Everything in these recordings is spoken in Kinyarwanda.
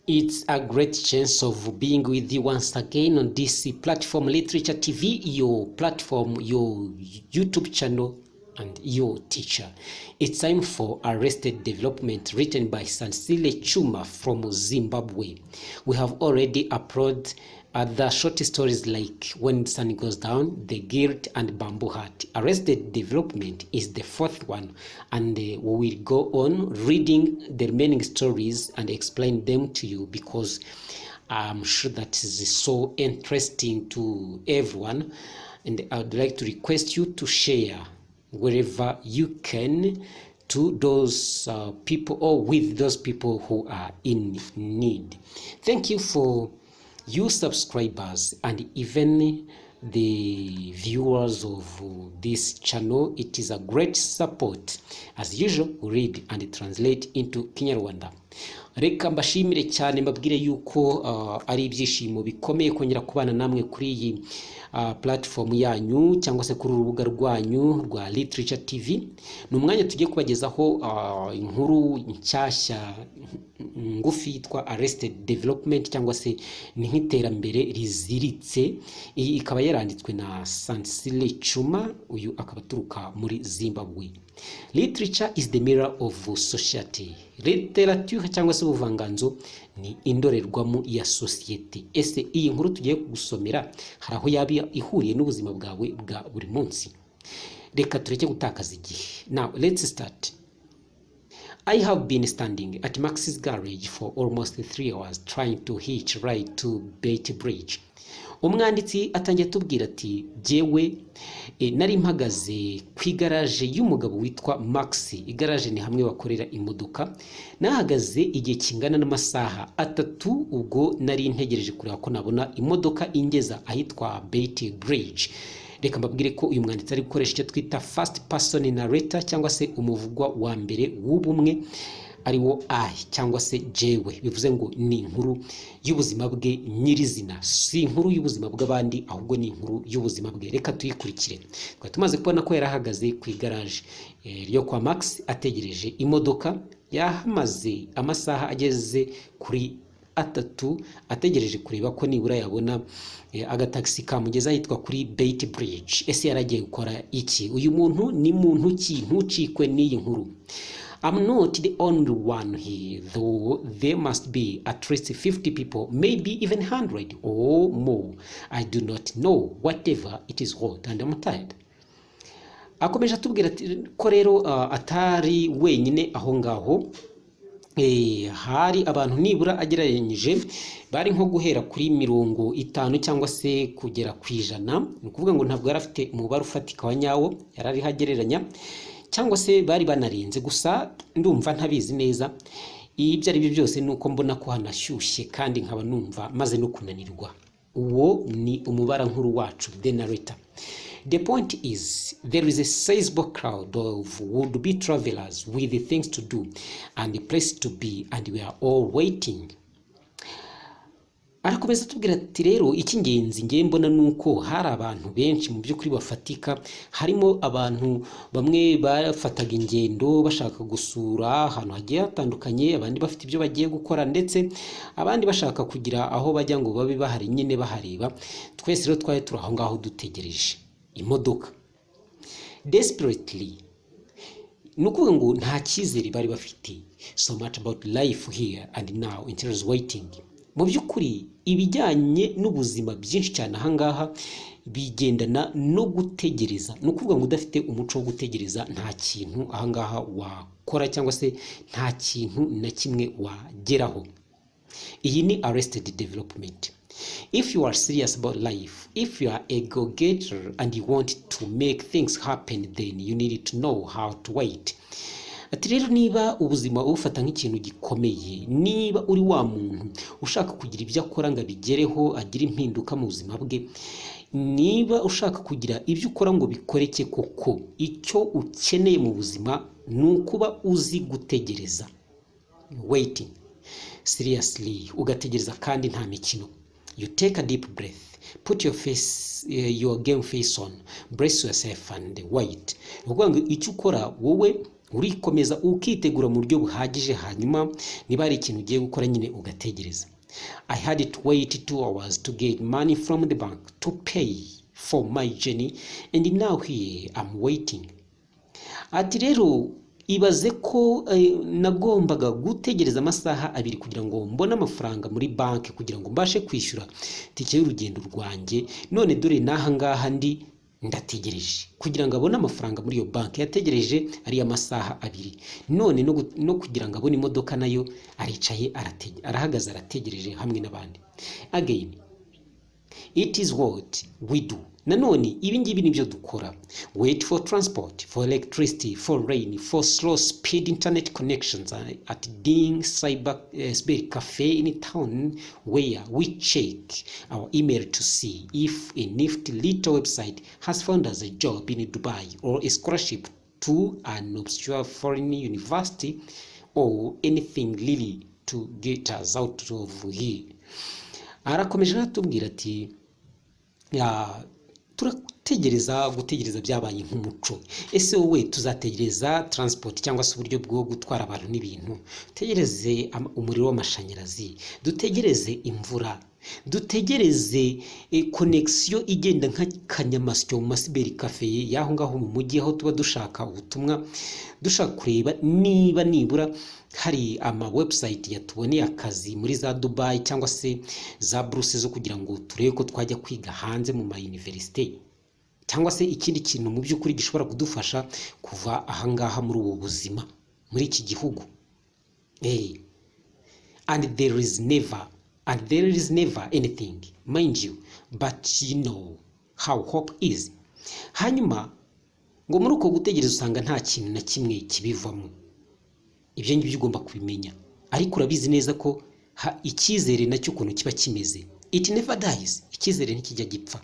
It's a great chance of being with you once again on this platform, Literature TV, your platform, your YouTube channel, and your teacher. It's time for Arrested Development, written by Sansile Chuma from Zimbabwe. We have already uploaded other short stories like When the Sun Goes Down, The Guilt, and Bamboo Hut. Arrested Development is the fourth one, and we will go on reading the remaining stories and explain them to you because I'm sure that is so interesting to everyone. And I would like to request you to share wherever you can to those people or with those people who are in need. Thank you for you subscribers and even the viewers of this channel. It is a great support. As usual, read and translate into Kinyarwanda. Reka mbashimire cyane, mbabwire yuko ari ibyishimo bikomeye kongera kubana namwe kuri iyi platform yanyu cyangwa se kuri urubuga rwanyu rwa Literature TV. Ni umwanya tugiye kubagezaho inkuru nshyashya ngufi yitwa Arrested Development, cyangwa se ni nk'iterambere riziritse. Iyi ikaba yaranditswe na Sansile Chuma, uyu akaba aturuka muri Zimbabwe. Literature is the mirror of society. Literature cyangwa se ubuvanganzo ni indorerwamo ya sosiyete. Ese iyi nkuru tugiye kugusomera hari aho yaba ihuriye n'ubuzima bwawe bwa buri munsi? Reka tureke gutakaza igihe. Now let's start. I have been standing at Max's garage for almost 3 hours trying to hitch ride to Beitbridge. Umwanditsi atangiye atubwira ati: "Jyewe nari mpagaze ku igaraje y'umugabo witwa Max." Igaraje ni hamwe bakorera imodoka. Nahagaze igihe kingana n'amasaha 3, ubwo nari ntegereje kureba ko nabona imodoka ingeza ahitwa Beitbridge. Reka mbabwire ko uyu mwanditsi ari gukoresha icyo twita first person narrator, cyangwa se umuvugwa wa mbere w'ubumwe, ari wo I cyangwa se jewe. Bivuze ngo ni inkuru y'ubuzima bwe nyirizina, si inkuru y'ubuzima bw'abandi, ahubwo ni inkuru y'ubuzima bwe. Reka tuyikurikire. Twari tumaze kubona ko yari ahagaze ku igaraje ryo kwa Max ategereje imodoka. Yahamaze amasaha ageze kuri 3 ategereje kureba ko nibura yabona agatagisi kamugeza ahitwa kuri Beitbridge. Ese yaragiye gukora iki? Uyu muntu ni muntu ki? Ntucikwe n'iyi nkuru. I'm not the only one here, though. There must be at least 50 people, maybe even 100 or more. I do not know. Whatever, it is hot and I'm tired. Akomeje atubwira ati ko rero atari wenyine aho ngaho. Hari abantu nibura agereranyije bari nko guhera kuri 50 cyangwa se kugera ku 100. Ni ukuvuga ngo ntabwo yari afite umubare ufatika wa nyawo, yari ariho agereranya, cyangwa se bari banarenze, gusa ndumva ntabizi neza. Ibyo ari byo byose ni uko mbona ko hanashyushye kandi nkaba numva maze no kunanirwa. Uwo ni umubarankuru wacu, the narrator. The point is, there is a sizable crowd of would-be travelers with things to do and a place to be, and we are all waiting. Arakomeza atubwira ati: "Rero icy'ingenzi ngiye mbona ni uko hari abantu benshi mu by'ukuri bafatika, harimo abantu bamwe bafataga ingendo bashaka gusura ahantu hagiye hatandukanye, abandi bafite ibyo bagiye gukora, ndetse abandi bashaka kugira aho bajya ngo babe bahari nyine bahareba. Twese rero twari turi aho ngaho dutegereje imodoka desperately." Ni ukuvuga ngo nta cyizere bari bafite. So much about life here and now entails waiting. Mu by'ukuri ibijyanye n'ubuzima byinshi cyane ahangaha bigendana no gutegereza. Ni ukuvuga ngo udafite umuco wo gutegereza, nta kintu ahangaha wakora cyangwa se nta kintu na kimwe wageraho. Iyi ni arrested development. If you are serious about life, if you are a go-getter and you want to make things happen, then you need to know how to wait. Ati: "Rero niba ubuzima ubufata nk'ikintu gikomeye, niba uri wa muntu ushaka kugira ibyo akora ngo abigereho, agire impinduka mu buzima bwe, niba ushaka kugira ibyo ukora ngo bikoreke koko, icyo ukeneye mu buzima ni ukuba uzi gutegereza." Waiting seriously, ugategereza kandi nta mikino. You take a deep breath, put your game face on, brace yourself and wait. Ni ukuvuga ngo icyo ukora wowe Urikomeza, ukitegura mu buryo buhagije, hanyuma niba hari ikintu ugiye gukora nyine ugategereza. I had to wait 2 hours to get money from the bank to pay for my journey, and now here I'm waiting. Ati rero ibaze ko nagombaga gutegereza amasaha 2 kugira ngo mbone amafaranga muri banki kugira ngo mbashe kwishyura tike y'urugendo rwanjye, none dore n'aha ngaha ndi ndategereje. Kugira ngo abone amafaranga muri iyo banki yategereje ariya masaha 2, none no kugira ngo abone imodoka nayo aricaye, arahagaze, arategereje hamwe n'abandi. Again, it is what we do. Nanone ibi ngibi nibyo dukora: wait for transport, for electricity, for rain, for slow speed internet connections at ding cyber cafe in town where we check our email to see if a nifty little website has found us a job in Dubai or a scholarship to an obscure foreign university or anything really to get us out of here. Arakomeje aratubwira ati ya turategereza, gutegereza byabaye nk'umuco. Ese wowe tuzategereza transport cyangwa se uburyo bwo gutwara abantu n'ibintu, dutegereze umuriro w'amashanyarazi, dutegereze imvura, dutegereze connexion igenda nk'akanyamasyo mu ma cyber cafe y'aho ngaho mu mujyi, aho tuba dushaka ubutumwa, dushaka kureba niba nibura hari ama website yatuboneye akazi muri za Dubai cyangwa se za buruse zo kugira ngo turebe ko twajya kwiga hanze mu ma université, cyangwa se ikindi kintu mu by'ukuri gishobora kudufasha kuva ahangaha muri ubu buzima, muri iki gihugu. And there is never anything, mind you, but you know how hope is. Hanyuma ngo muri uko gutegereza usanga nta kintu na kimwe kibivamo. Ibyo ngibyo ugomba kubimenya, ariko urabizi neza ko icyizere nacyo ukuntu kiba kimeze, it never dies, icyizere ntikijya gipfa.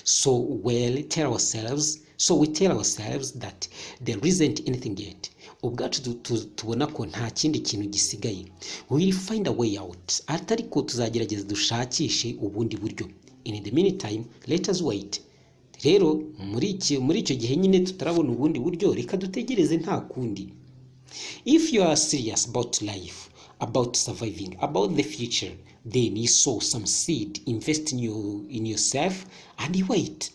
So we tell ourselves that there isn't anything yet. Ubwacu tubona ko nta kindi kintu gisigaye. We will find a way out. Ati ariko tuzagerageza dushakishe ubundi buryo. In the meantime, let us wait. Rero muri icyo gihe nyine tutarabona ubundi buryo, reka dutegereze, nta kundi. If you are serious about life, about surviving, about the future, then you sow some seed, invest in yourself and you wait.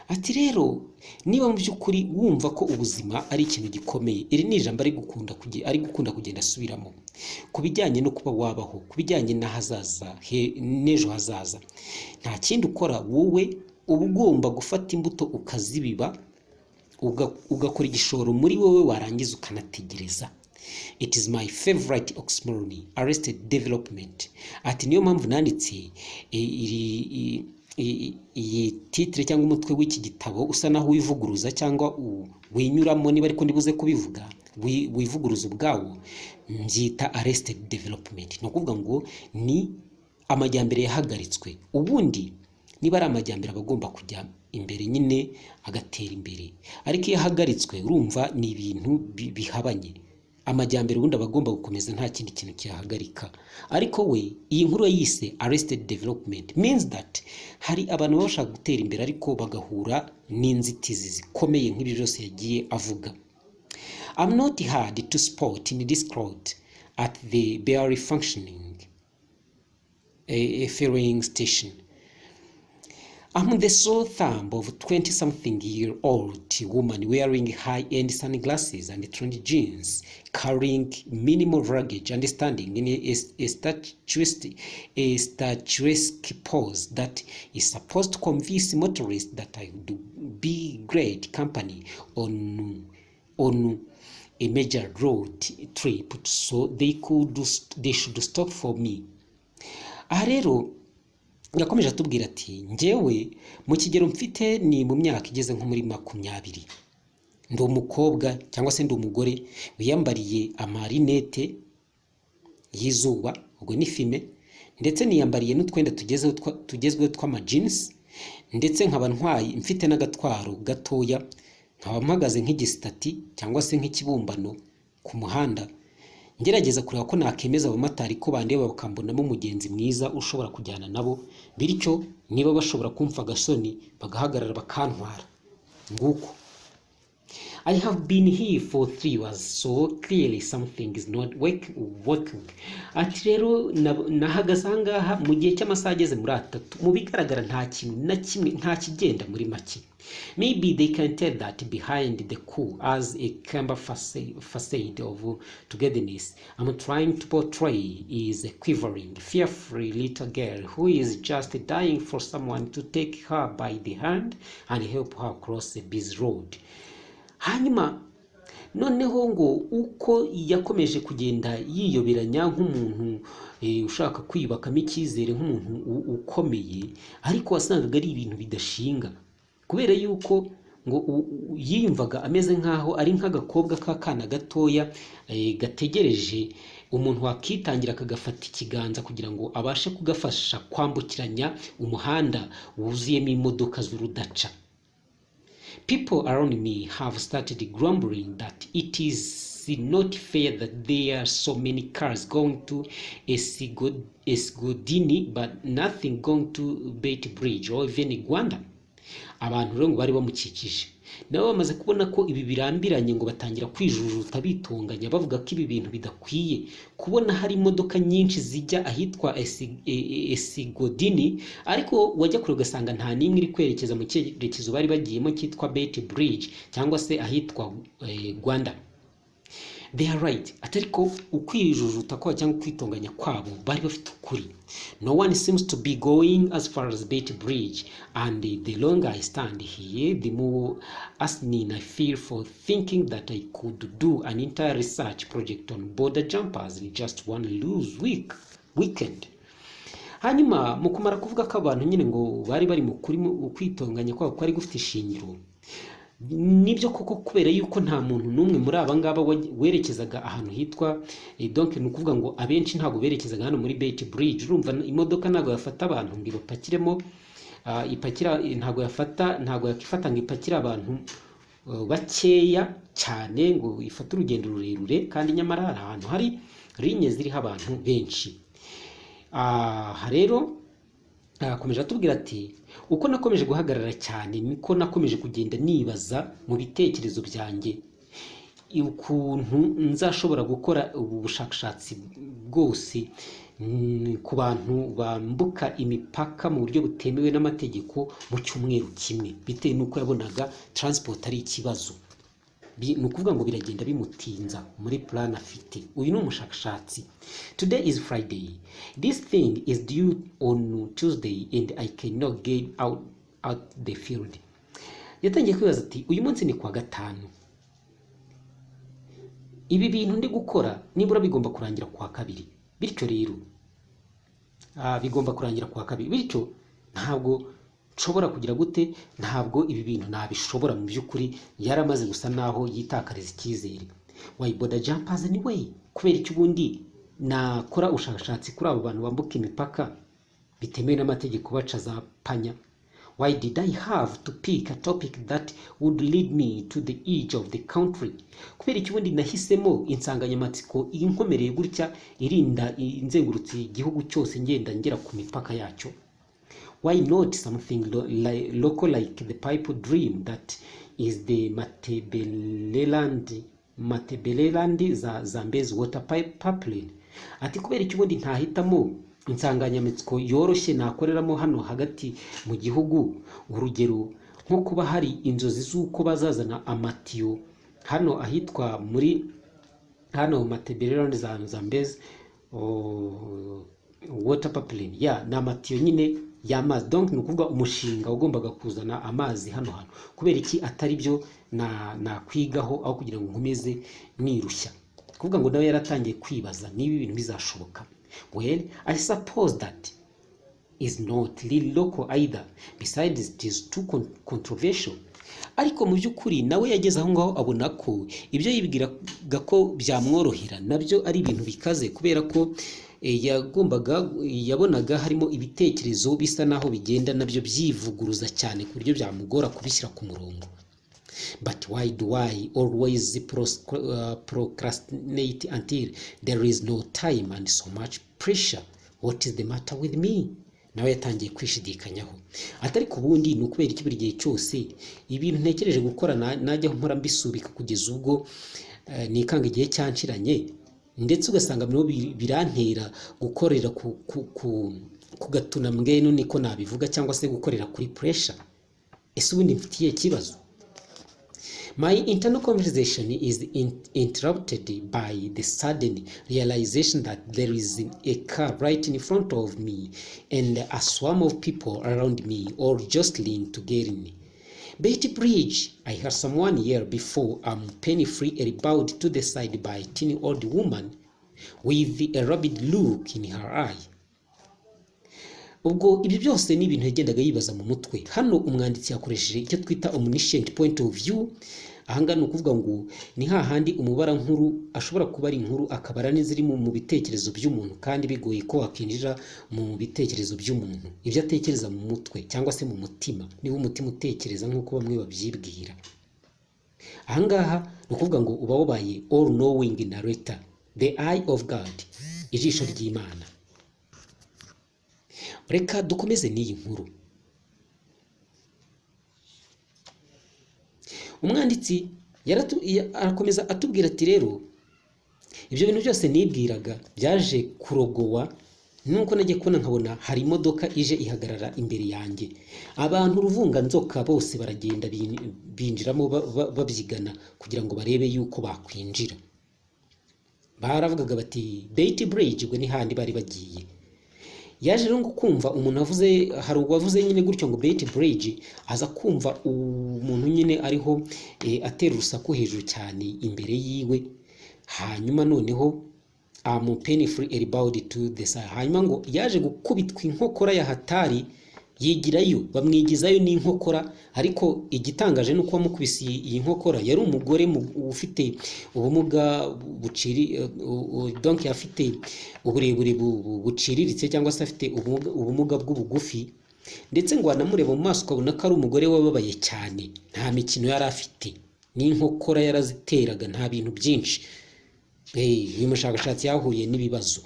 Ati rero niba mu by'ukuri wumva ko ubuzima ari ikintu gikomeye, iri ni ijambo ari gukunda kugenda asubiramo ku bijyanye no kuba wabaho, ku bijyanye n'ahazaza n'ejo hazaza, nta kindi ukora wowe, uba ugomba gufata imbuto ukazibiba, ugakora igishoro muri wowe, warangiza ukanategereza. It is my favorite oxymoron, arrested development. Ati niyo mpamvu nanditse iyi titre cyangwa umutwe w'iki gitabo usa naho wivuguruza cyangwa winyuramo, niba ariko ndibuze kubivuga, wivuguruza ubwawo, mbyita arrested development. Ni ukuvuga ngo ni amajyambere yahagaritswe. Ubundi niba ari amajyambere aba agomba kujya imbere nyine, agatera imbere, ariko iyo ahagaritswe urumva ni ibintu bihabanye. Amajyambere ubundi aba agomba gukomeza, nta kindi kintu kiyahagarika, ariko we iyi nkuru yayise arrested development, means that hari abantu baba bashaka gutera imbere ariko bagahura n'inzitizi zikomeye nk'ibi byose yagiye avuga. I'm not hard to spot in this crowd at the barely functioning a filling station. I'm the sore thumb of 20-something-year-old woman wearing high-end sunglasses and trendy jeans, carrying minimal luggage and standing in a statuesque pose that is supposed to convince motorists that I would be great company on a major road trip, so they should stop for me. Aha rero yakomeje atubwira ati njyewe mu kigero mfite ni mu myaka igeze nko muri 20, ndi umukobwa cyangwa se ndi umugore wiyambariye amarinete y'izuba, ubwo ni fumé, ndetse niyambariye n'utwenda tugezweho tw'amajinsi, ndetse nkaba ntwaye, mfite n'agatwaro gatoya, nkaba mpagaze nk'igi statue cyangwa se nk'ikibumbano ku muhanda, ngerageza kureba ko nakemeza abamotari ko bandeba bakambonamo umugenzi mwiza ushobora kujyana nabo, bityo niba bashobora kumva agasoni bagahagarara bakantwara. Nguko. "I have been here for 3 hours, so clearly something is not working." Ati rero nahagaze aha ngaha mu gihe cy'amasaha ageze muri 3, mu bigaragara nta kintu na kimwe, nta kigenda muri make. Maybe they can tell that behind the cool as a camber facade of togetherness I'm trying to portray is a quivering, fearful little girl who is just dying for someone to take her by the hand and help her cross a busy road. Hanyuma noneho ngo uko yakomeje kugenda yiyoberanya nk'umuntu ushaka kwiyubakamo icyizere nk'umuntu ukomeye, ariko wasangaga ari ibintu bidashinga, kubera yuko ngo yiyumvaga ameze nk'aho ari nk'agakobwa k'akana gatoya gategereje umuntu wakitangira akagafata ikiganza kugira ngo abashe kugafasha kwambukiranya umuhanda wuzuyemo imodoka z'urudaca. People around me have started grumbling that it is not fair that there are so many cars going to Esigodini but nothing going to Beitbridge or even Gwanda. Abantu rero ngo bari bamukikije nabo bamaze kubona ko ibi birambiranye, ngo batangira kwijujuta, bitonganya, bavuga ko ibi bintu bidakwiye kubona hari imodoka nyinshi zijya ahitwa Esigodini, ariko wajya kure ugasanga nta n'imwe iri kwerekeza mu cyerekezo bari bagiyemo cyitwa Beitbridge cyangwa se ahitwa Gwanda. They are right. Atari ko ukwijujuta kwabo cyangwa kwitonganya kwabo, bari bafite ukuri. No one seems to be going as far as Beitbridge, and the longer I stand here, the more asinine I feel for thinking that I could do an entire research project on border jumpers in just one loose weekend. Hanyuma mu kumara kuvuga ko abantu nyine ngo bari bari mu kuri, mu kwitonganya kwabo kwari gufite ishingiro, nibyo koko, kubera yuko nta muntu n'umwe muri aba ngaba werekezaga ahantu hitwa donc ni ukuvuga ngo abenshi ntabwo berekezaga hano muri Beitbridge. Urumva imodoka ntabwo yafata abantu ngo ibapakiremo, ipakira, ntabwo yafata, ntabwo yakifata ngo ipakire abantu bakeya cyane ngo ifate urugendo rurerure, kandi nyamara hari ahantu hari ligne ziriho abantu benshi. Aha rero akomeje atubwira ati uko nakomeje guhagarara cyane, niko nakomeje kugenda nibaza mu bitekerezo byanjye ukuntu nzashobora gukora ubu bushakashatsi bwose ku bantu bambuka imipaka mu buryo butemewe n'amategeko mu cyumweru kimwe, bitewe n'uko yabonaga transport ari ikibazo. Ni ukuvuga ngo biragenda bimutinza muri plan afite. Uyu ni umushakashatsi. Today is Friday. This thing is due on Tuesday and I cannot get out the field. Yatangiye kwibaza ati uyu munsi ni kuwa gatanu, ibi bintu ndi gukora nibura bigomba kurangira kuwa kabiri, bityo rero bigomba kurangira kuwa kabiri, bityo ntabwo nshobora kugira gute, ntabwo ibi bintu nabishobora. Mu by'ukuri yaramaze gusa naho yitakariza icyizere. Why border jumpers anyway? Kubera icyo ubundi nakora ubushakashatsi kuri abo bantu bambuka imipaka bitemewe n'amategeko baca za panya? Why did I have to pick a topic that would lead me to the edge of the country? Kubera iki ubundi nahisemo insanganyamatsiko inkomereye gutya, irinda inzengurutse igihugu cyose, ngenda ngera ku mipaka yacyo? Why not something local like the pipe dream that is the Matebeleland za Zambezi water pipeline? Ati kubera iki ubundi ntahitamo insanganyamatsiko yoroshye nakoreramo hano hagati mu gihugu, urugero nko kuba hari inzozi z'uko bazazana amatiyo hano ahitwa muri hano Matebeleland za Zambezi, oh, water pipeline ya ni amatiyo nyine y'amazi. Donc ni ukuvuga umushinga wagombaga kuzana amazi hano hantu. Kubera iki atari byo na nakwigaho aho kugira ngo nkomeze nirushya? Kuvuga ngo nawe yaratangiye kwibaza niba ibintu bizashoboka. Well, I suppose that is not really local either. Besides, it is too controversial. Ariko mu by'ukuri nawe yageze aho ngaho abona ko ibyo yibwiraga ko byamworohera nabyo ari ibintu bikaze, kubera ko yagombaga, yabonaga harimo ibitekerezo bisa naho bigenda nabyo byivuguruza cyane, ku buryo byamugora kubishyira ku murongo. But why do I always procrastinate until there is no time and so much pressure? What is the matter with me? Nawe yatangiye kwishidikanyaho, atari ku bundi ni ukubera iki buri gihe cyose ibintu ntekereje gukora najya mpora mbisubika kugeza ubwo nikanga igihe cyanshiranye, ndetse ugasanga birimo birantera gukorera ku gatuna mbwenu, niko nabivuga, cyangwa se gukorera kuri pressure. Ese ubundi mfitiye ikibazo? My internal conversation is interrupted by the sudden realization that there is a car right in front of me and a swarm of people around me, all jostling to get in. "Beitbridge!" I heard someone yell before I'm painfully elbowed to the side by a tiny old woman with a rabid look in her eye. Ubwo ibyo byose ni ibintu yagendaga yibaza mu mutwe. Hano umwanditsi yakoresheje icyo twita omniscient point of view. Ahangaha ni ukuvuga ngo ni hahandi umubara nkuru ashobora kuba ari inkuru, akabara n'iziri mu bitekerezo by'umuntu, kandi bigoye ko wakinjira mu bitekerezo by'umuntu, ibyo atekereza mu mutwe cyangwa se mu mutima, niba umutima utekereza nk'uko bamwe babyibwira. Ahangaha ni ukuvuga ngo uba wabaye all knowing narrator, the eye of God, ijisho ry'Imana. Reka dukomeze n'iyi nkuru. Umwanditsi arakomeza atubwira ati: "Rero ibyo bintu byose nibwiraga byaje kurogowa nuko nagiye kubona nkabona hari imodoka ije ihagarara imbere yanjye, abantu uruvunganzoka bose baragenda binjiramo babyigana kugira ngo barebe yuko bakwinjira. Baravugaga bati 'Beitbridge'." Ubwo ni handi bari bagiye. Yaje rero ngo kumva umuntu avuze, hari uwavuze nyine gutyo ngo "Beitbridge", aza kumva umuntu nyine ariho atera urusaku hejuru cyane imbere yiwe. Hanyuma noneho am painfully elbowed to the side, hanyuma ngo yaje gukubitwa inkokora ya hatari, yigirayo, bamwigizayo n'inkokora. Ariko igitangaje ni uko uwamukubise iyi nkokora yari umugore ufite ubumuga buciri donc afite uburebure buciriritse, cyangwa se afite ubumuga bw'ubugufi, ndetse ngo wanamureba mu maso ukabona ko ari umugore wababaye cyane. Nta mikino yari afite, n'inkokora yaraziteraga, nta bintu byinshi. Uyu mushakashatsi yahuye n'ibibazo.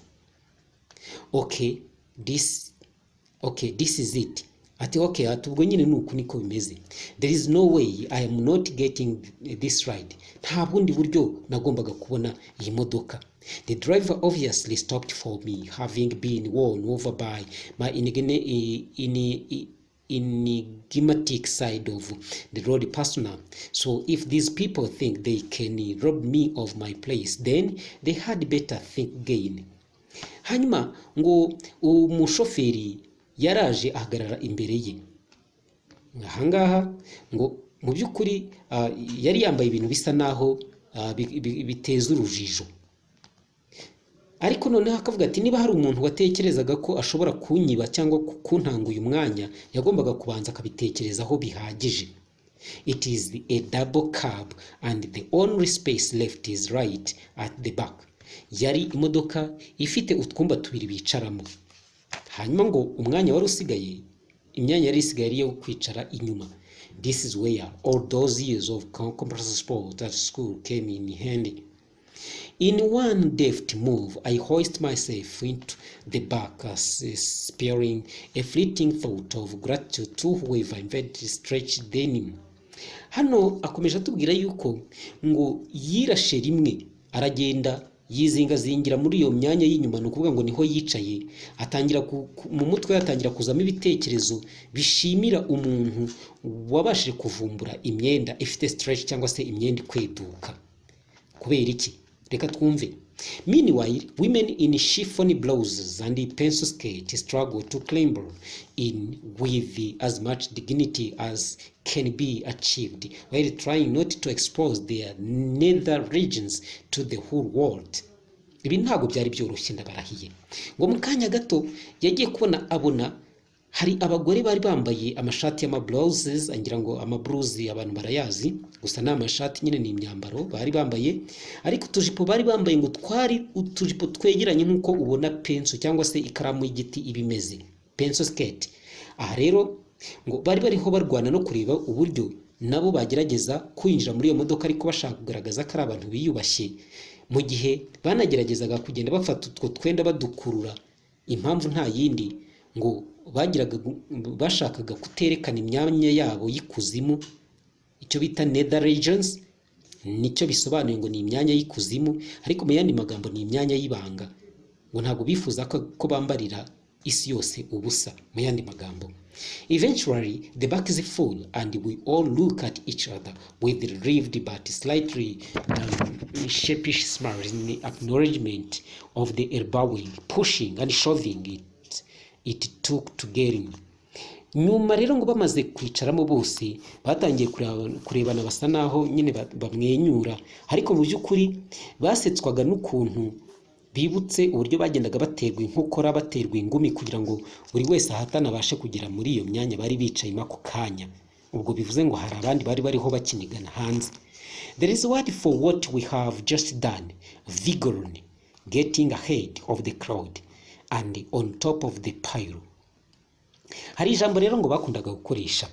Okay, this is it." Ati: "Okay." Ati: "Ubwo nyine ni uku niko bimeze. There is no way I am not getting this ride." Nta bundi buryo nagombaga kubona iyi modoka. The driver obviously stopped for me, having been won over by my enigmatic side of the road persona. So if these people think they can rob me of my place, then they had better think again. Hanyuma ngo umushoferi yaraje ahagarara imbere ye. Ahangaha ngo mu by'ukuri yari yambaye ibintu bisa naho biteza urujijo, ariko noneho akavuga ati: "Niba hari umuntu watekerezaga ko ashobora kunyiba cyangwa kuntanga uyu mwanya, yagombaga kubanza akabitekerezaho bihagije." It is a double cab and the only space left is right at the back. Yari imodoka ifite utwumba tubiri bicaramo, hanyuma ngo umwanya wari usigaye, imyanya yari isigaye ari iyo kwicara inyuma. This is where all those years of computer sport at school came in handy. In one deft move, I hoist myself into the back, sparing a fleeting thought of gratitude to whoever invented stretch denim. Hano akomeje atubwira yuko ngo yirashe rimwe, aragenda yizingazingira muri iyo myanya y'inyuma, ni ukuvuga ngo niho yicaye, atangira mu mutwe atangira kuzamo ibitekerezo bishimira umuntu wabashije kuvumbura imyenda ifite stretch, cyangwa se imyenda ikweduka. Kubera iki? Reka twumve. Meanwhile, women in chiffon blouses and pencil skirt struggle to clamber in with as much dignity as can be achieved while trying not to expose their nether regions to the whole world. Ibi ntabwo byari byoroshye, ndabarahiye. Ngo mu kanya gato yagiye kubona abona hari abagore bari bambaye amashati y'amablouses, ngira ngo amabluzi abantu barayazi, gusa ni amashati nyine, ni imyambaro bari bambaye, ariko utujipo bari bambaye ngo twari utujipo twegeranye nk'uko ubona pencil cyangwa se ikaramu y'igiti iba imeze, pencil skirt. Aha rero ngo bari bariho barwana no kureba uburyo nabo bagerageza kwinjira muri iyo modoka, ariko bashaka kugaragaza ko ari abantu biyubashye, mu gihe banageragezaga kugenda bafata utwo twenda badukurura. Impamvu nta yindi, ngo Bagiraga bashakaga kuterekana imyanya yabo y'ikuzimu, icyo bita nether regions. Nicyo bisobanuye ngo ni imyanya y'ikuzimu, ariko mu yandi magambo ni imyanya y'ibanga. Ngo ntabwo bifuza ko bambarira isi yose ubusa, mu yandi magambo. Eventually the back is full and we all look at each other with relieved but slightly sheepish smiles in acknowledgement of the elbowing, pushing and shoving it took to get in. Nyuma rero ngo bamaze kwicaramo bose, batangiye kurebana basa naho nyine bamwenyura, ariko mu by'ukuri basetswaga n'ukuntu bibutse uburyo bagendaga baterwa inkokora, baterwa ingumi, kugira ngo buri wese ahatane abashe kugera muri iyo myanya bari bicayemo ako kanya. Ubwo bivuze ngo hari abandi bari bariho bakinigana hanze. There is a word for what we have just done: vigoron, getting ahead of the crowd and on top of the pile. Hari ijambo rero ngo bakundaga gukoresha,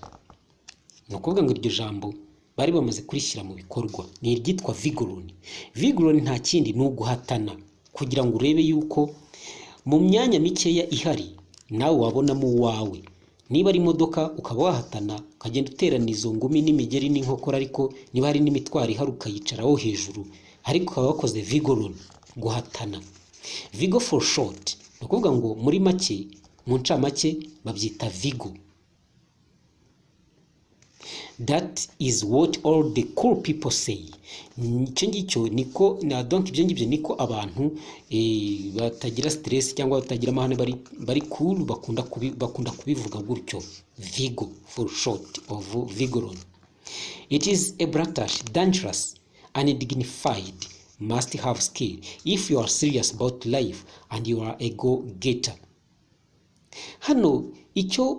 ni ukuvuga ngo iryo jambo bari bamaze kurishyira mu bikorwa, ni iryitwa vigoron. Vigoron nta kindi, ni uguhatana kugira ngo urebe yuko mu myanya mikeya ihari nawe wabonamo uwawe. Niba ari imodoka, ukaba wahatana, ukagenda uterana izo ngumi n'imigeri n'inkokora, ariko niba hari n'imitwaro ihari ukayicaraho hejuru, ariko ukaba wakoze vigoron, guhatana. Vigo for short, ni ukuvuga ngo muri make, mu ncamake babyita vigo. That is what all the cool people say. Icyo ngicyo niko na donc ibyo ngibyo niko abantu batagira stress cyangwa batagira amahane, bari cool, bakunda kubivuga gutyo, vigo for short of vigoron. It is a brutish, dangerous, undignified must have skill if you are serious about life and you are a go getter. Hano icyo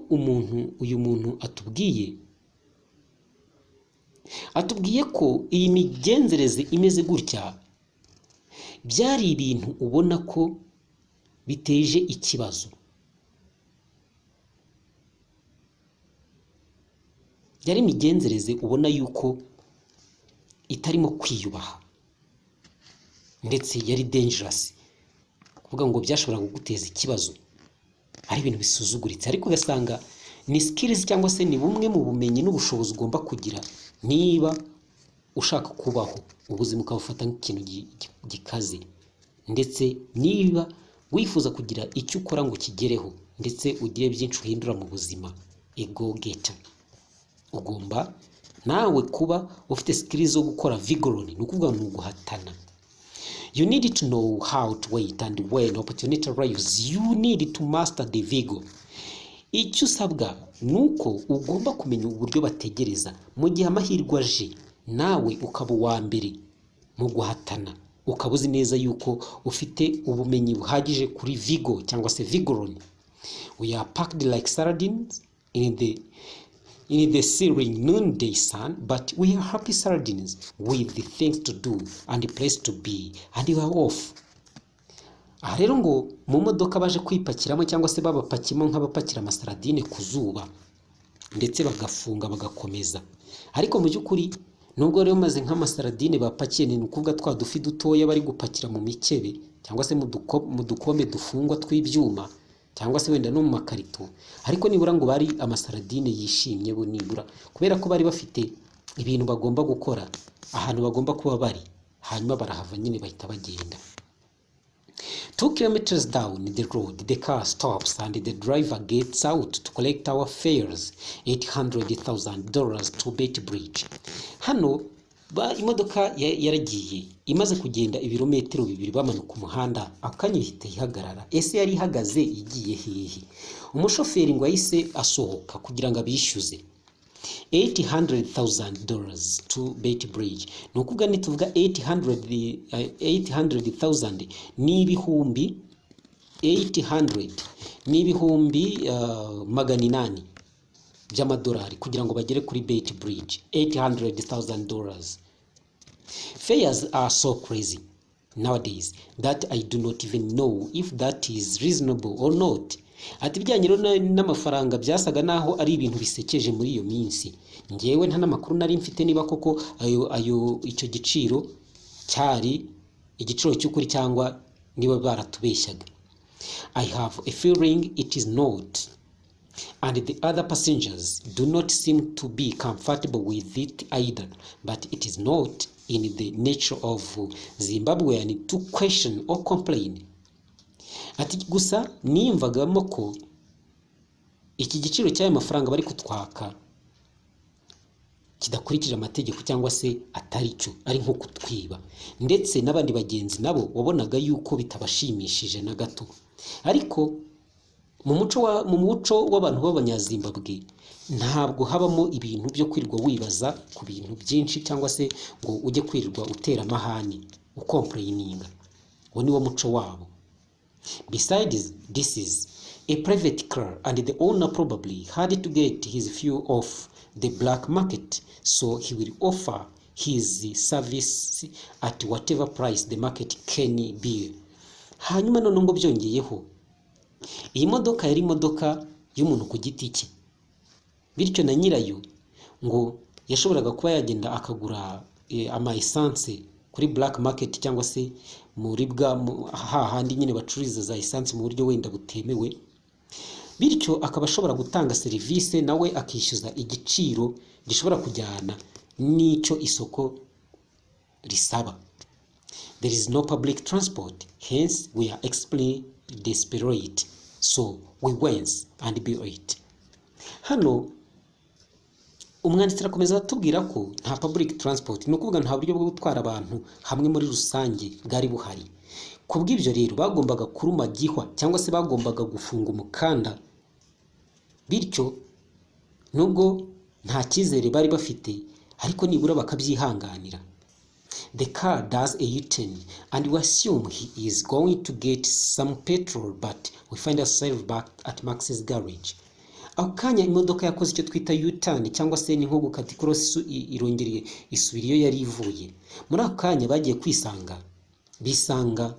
uyu muntu atubwiye ko iyi migenzereze imeze gutya byari ibintu ubona ko biteje ikibazo, byari imigenzereze ubona yuko itarimo kwiyubaha, ndetse yari dangerous, kuvuga ngo byashobora kuguteza ikibazo, ari ibintu bisuzuguritse, ariko ugasanga ni skills cyangwa se ni bumwe mu bumenyi n'ubushobozi ugomba kugira niba ushaka kubaho, ubuzima ukabufata nk'ikintu gikaze, ndetse niba wifuza kugira icyo ukora ngo ukigereho, ndetse ugire byinshi uhindura mu buzima, a go getter, ugomba nawe kuba ufite skills zo gukora vigoron, ni ukuvuga ni uguhatana. You need to know how to wait, and when opportunity arrives you need to master the vigo. Icyo usabwa ni uko ugomba kumenya uburyo bategereza, mu gihe amahirwe aje nawe ukaba uwa mbere mu guhatana, ukaba uzi neza yuko ufite ubumenyi buhagije kuri vigo cyangwa se vigoron. We are packed like sardines in the searing noonday sun, but we are happy sardines with the things to do and the place to be, and we are off. Aha rero ngo mu modoka baje kwipakiramo, cyangwa se babapakimo nk'abapakira amasaradine ku zuba, ndetse bagafunga bagakomeza. Ariko mu by'ukuri nubwo rero maze nk'amasaradine bapakiye, ni ukuvuga twa dufi dutoya bari gupakira mu mikebe cyangwa se mu dukombe dufungwa tw'ibyuma, cyangwa se wenda no mu makarito, ariko nibura ngo bari amasaradine yishimye bo, nibura kubera ko bari bafite ibintu bagomba gukora, ahantu bagomba kuba bari, hanyuma barahava nyine bahita bagenda. 2 kilometers down the road, the car stops and the driver gets out to collect our fares, $800,000 to Beitbridge. Hano imodoka yaragiye, imaze kugenda ibirometero 2 bamanuka umuhanda, akanya ihita ihagarara. Ese yari ihagaze igiye hehe? Umushoferi ngo yahise asohoka kugira ngo abishyuze $800,000 to Beitbridge. Ni ukuvuga nituvuga 800, 800,000 ni ibihumbi 800, ni ibihumbi 800 by'amadolari kugira ngo bagere kuri Beitbridge, $800,000. Fares are so crazy nowadays that I do not even know if that is reasonable or not. Ati ibijyanye rero n'amafaranga byasaga naho ari ibintu bisekeje muri iyo minsi, ngewe nta n'amakuru nari mfite niba koko ayo icyo giciro cyari igiciro cy'ukuri cyangwa niba baratubeshyaga. I have a feeling it is not. And the other passengers do not seem to be comfortable with it either, but it is not in the nature of Zimbabwean to question or complain. Ati gusa niyumvagamo ko iki giciro cy'ayo mafaranga bari kutwaka kidakurikije amategeko cyangwa se atari cyo, ari nko kutwiba, ndetse n'abandi bagenzi nabo wabonaga yuko bitabashimishije na gato. Ariko mu muco w'abantu b'Abanyazimbabwe ntabwo habamo ibintu byo kwirirwa wibaza ku bintu byinshi cyangwa se ngo ujye kwirirwa utera amahane, ucomplaininga. Uwo ni wo muco wabo. Besides, this is a private car and the owner probably had to get his fuel off the black market, so he will offer his service at whatever price the market can bear. Hanyuma noneho ngo byongeyeho, iyi modoka yari imodoka y'umuntu ku giti cye, bityo na nyirayo ngo yashoboraga kuba yagenda akagura ama essence kuri black market cyangwa se muri bwa hahandi nyine bacururiza za essence mu buryo wenda butemewe, bityo akaba ashobora gutanga serivisi nawe akishyuza igiciro gishobora kujyana n'icyo isoko risaba. There is no public transport, hence we are extremely desperate, so we wince and bear it. Hano umwanditsi arakomeza atubwira ko nta public transport, ni ukuvuga nta buryo bwo gutwara abantu hamwe muri rusange bwari buhari. Ku bw'ibyo rero bagombaga kuruma gihwa cyangwa se bagombaga gufunga umukanda, bityo nubwo nta cyizere bari bafite ariko nibura bakabyihanganira. The car does a U-turn and we assume he is going to get some petrol, but we find ourselves back at Max's garage. Ako kanya imodoka yakoze icyo twita U-turn cyangwa se ni nko gukata ikorosi, irongera isubira iyo yari ivuye. Muri ako kanya bagiye kwisanga, bisanga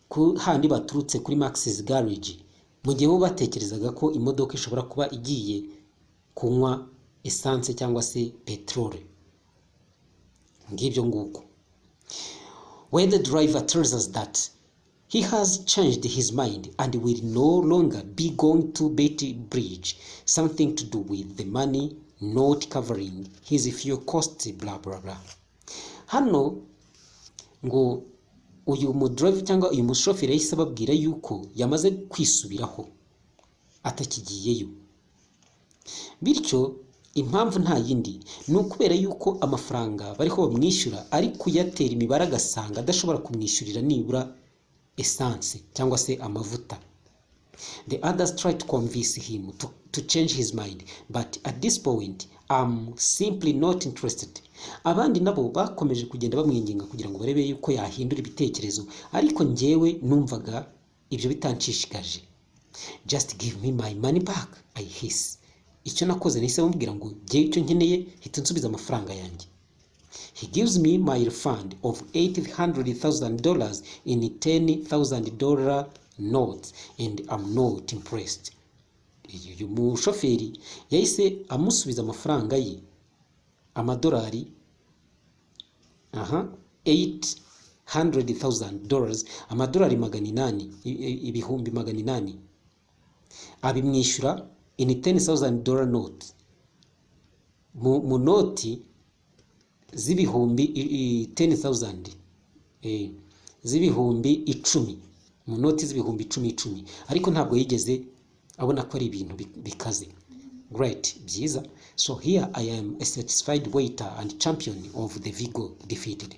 ku handi baturutse, kuri Max's garage, mu gihe bo batekerezaga ko imodoka ishobora kuba igiye kunywa essence cyangwa se peteroli. Ngibyo nguko. Where the driver tells us that he has changed his mind and will no longer be going to Beitbridge, something to do with the money not covering his fuel cost, blah blah blah. Hano ngo uyu mudriver cyangwa uyu mushoferi yahise ababwira yuko yamaze kwisubiraho, atakigiyeyo. Bityo impamvu nta yindi ni ukubera yuko amafaranga bariho bamwishyura ari kuyatera imibare, agasanga adashobora kumwishyurira nibura essence cyangwa se amavuta. The others try to convince him to change his mind, but at this point I'm simply not interested. Abandi nabo bakomeje kugenda bamwinginga kugira ngo barebe yuko yahindura ibitekerezo, ariko njyewe numvaga ibyo bitanshishikaje. "Just give me my money back," I hiss. Icyo nakoze, nahise mubwira ngo njyewe icyo nkeneye, hita unsubiza amafaranga yanjye. He gives me my refund of $800,000 in $10,000 notes and I'm not impressed. Uyu mushoferi yahise amusubiza amafaranga ye, amadolari aha $800,000, amadolari 800, 800,000, abimwishyura in $10,000 note, mu noti z'ibihumbi 10,000, z'ibihumbi 10,000, mu noti z'ibihumbi 10 icumi. Ariko ntabwo yigeze abona ko ari ibintu bikaze. Great, byiza. So here I am, a satisfied waiter and champion of the Vigo defeated.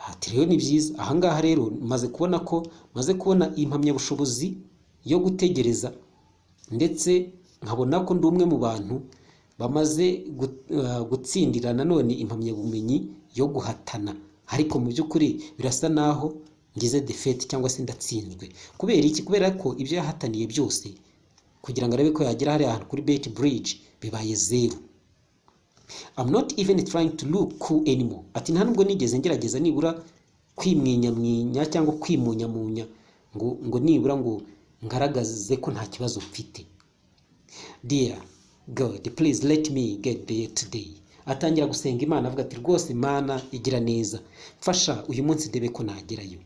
Ati rero ni byiza, ahangaha rero maze kubona ko maze kubona impamyabushobozi yo gutegereza, ndetse nkabona ko ndi umwe mu bantu bamaze gutsindira nanone impamyabumenyi yo guhatana. Ariko mu by'ukuri birasa naho ngize defeat cyangwa se ndatsinzwe. Kubera iki? Kubera ko ibyo yahataniye byose kugira ngo arebe ko yagera hariya hantu kuri Beitbridge bibaye zeru. I'm not even trying to look cool anymore. Ati nta nubwo nigeze ngerageza nibura kwimwinyamwinya cyangwa kwimunyamunya ngo nibura ngo ngaragaze ko nta kibazo mfite. Dear God, please let me get there today. Atangira gusenga Imana avuga ati rwose Mana igira neza, mfasha uyu munsi ndebe ko nagerayo.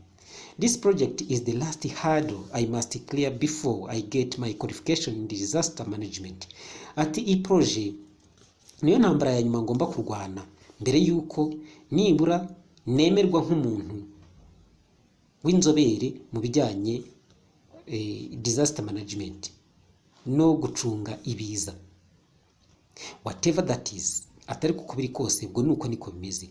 "This project is the last hurdle I must clear before I get my qualification in disaster management." Ati iyi projet niyo ntambara ya nyuma ngomba kurwana mbere y'uko nibura nemerwa nk'umuntu w'inzobere mu bijyanye disaster management no gucunga ibiza, whatever that is. Atari kuko biri kose, ubwo nuko niko bimeze.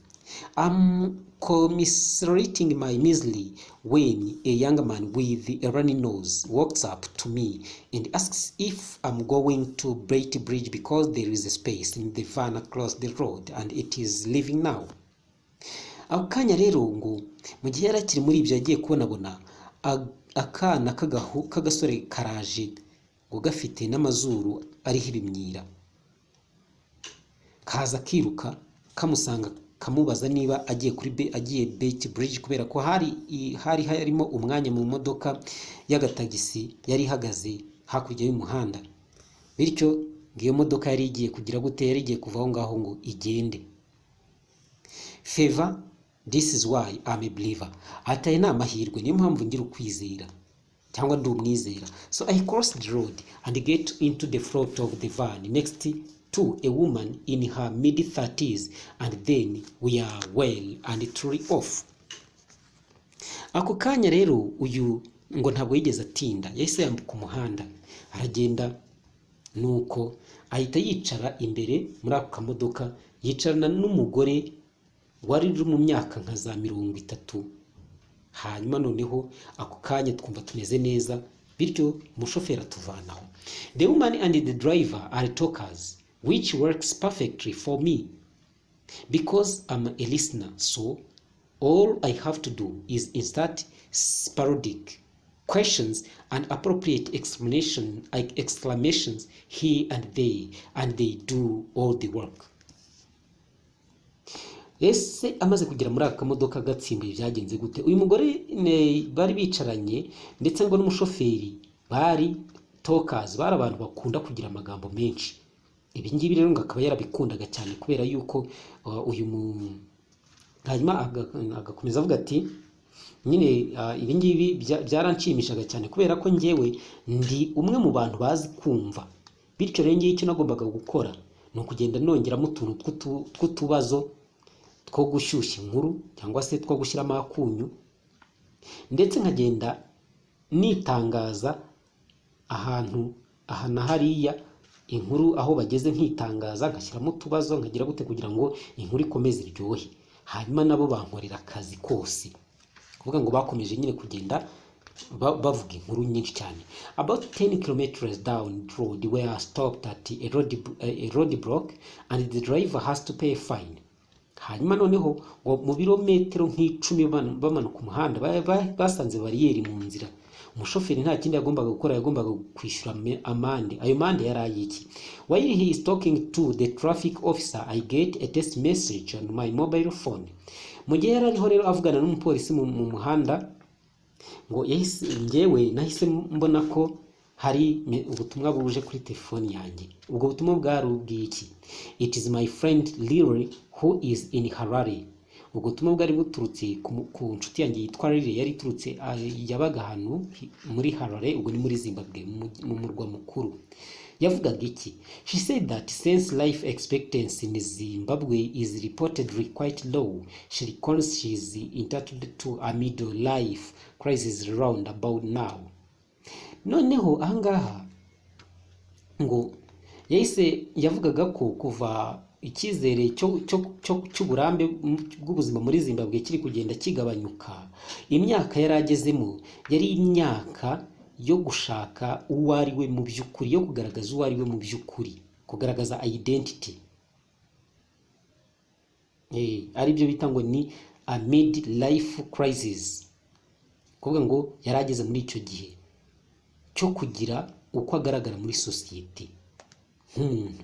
I'm commiserating my misery when a young man with a runny nose walks up to me and asks if I'm going to Beitbridge because there is a space in the van across the road and it is leaving now. Ako kanya rero, ngo mu gihe yari akiri muri ibyo, yagiye kubonabona akana k'agasore karaje, ngo gafite n'amazuru ariho ibimyira, kaza kiruka kamusanga, kamubaza niba agiye kuri agiye Beitbridge, kubera ko hari harimo umwanya mu modoka y'agatagisi yari ihagaze hakurya y'umuhanda. Bityo ngo iyo modoka yari igiye kugira gute? Yari igiye kuva aho ngaho ngo igende. "Favor, this is why I'm a believer." Ati aya ni amahirwe, niyo mpamvu ngira ukwizera cyangwa ndi umwizera. So I cross the road and get into the front of the van next to a woman in her mid 30s, and then we are well and truly off. Ako kanya rero, uyu ngo ntabwo yigeze atinda, yahise yambuka umuhanda aragenda, nuko ahita yicara imbere muri ako kamodoka, yicarana n'umugore wari uri mu myaka nka za 30. Hanyuma noneho ako kanya twumva tumeze neza, bityo umushoferi atuvanaho. The woman and the driver are talkers, which works perfectly for me because I'm a listener, so all I have to do is insert sporadic questions and appropriate explanation like exclamations here and there, and they do all the work. Ese amaze kugera muri aka kamodoka gatsimbuye, byagenze gute? Uyu mugore bari bicaranye ndetse ngo n'umushoferi bari talkers, bari abantu bakunda kugira amagambo menshi. Ibi ngibi rero ngo akaba yarabikundaga cyane kubera yuko uyu mu hanyuma agakomeza avuga ati nyine ibi ngibi byaranshimishaga cyane kubera ko njyewe ndi umwe mu bantu bazi kumva. Bityo rero ngiye icyo nagombaga gukora ni ukugenda nongeramo utuntu tw'utubazo two gushyushya inkuru cyangwa se two gushyiramo akunyu, ndetse nkagenda nitangaza ahantu aha na hariya, inkuru aho bageze nkitangaza, ngashyiramo utubazo, nkagira gute, kugira ngo inkuru ikomeze iryohe. Hanyuma nabo bankorera akazi kose, kuvuga ngo bakomeje nyine kugenda bavuga inkuru nyinshi cyane. About 10 kilometers down the road, we are stopped at a road block and the driver has to pay a fine. Hanyuma noneho ngo mu birometero nk'10 bamanuka umuhanda, basanze bariyeri mu nzira. Umushoferi nta kindi yagombaga gukora, yagombaga kwishyura amande. Ayo mande yari ayiki? While he is talking to the traffic officer, I get a text message on my mobile phone. Mu gihe yari ariho rero avugana n'umupolisi mu muhanda, ngo yahise, njyewe nahise mbona ko hari ubutumwa buje kuri telefoni yanjye. Ubwo butumwa bwari ubw'iki? It is my friend Lily who is in Harare. Ubwo butumwa bwari buturutse ku nshuti yanjye yitwa Lily, yari iturutse yabaga ahantu muri Harare, ubwo ni muri Zimbabwe, mu murwa mukuru. Yavugaga iki? She said that since life expectancy in Zimbabwe is reportedly quite low, she reckons she is entitled to a middle life crisis round about now. Noneho ahangaha ngo yahise yavugaga ko kuva icyizere cy'uburambe bw'ubuzima muri Zimbabwe kiri kugenda kigabanyuka, imyaka yari agezemo yari imyaka yo gushaka uwo ari we mu by'ukuri, yo kugaragaza uwo ari we mu by'ukuri, kugaragaza identity, ari byo bita ngo ni a mid life crisis, kuvuga ngo yari ageze muri icyo gihe cyo kugira uko agaragara muri sosiyete nk'umuntu.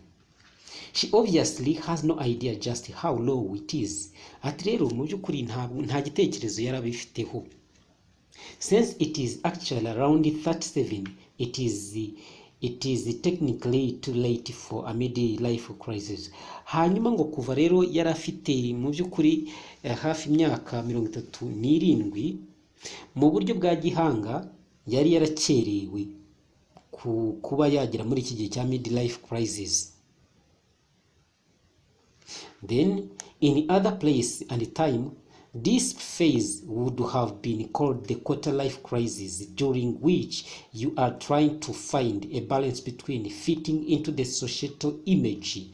She obviously has no idea just how low it is. Ati rero mu by'ukuri ntabwo nta gitekerezo yari abifiteho. Since it is actually around 37, it is technically too late for a mid-life crisis. Hanyuma ngo kuva rero yari afite mu by'ukuri hafi imyaka 37. Mu buryo bwa gihanga yari yarakerewe kuba yagera muri iki gihe cya midlife crisis. Then, in other place and time, this phase would have been called the quarter life crisis, during which you are trying to find a balance between fitting into the societal image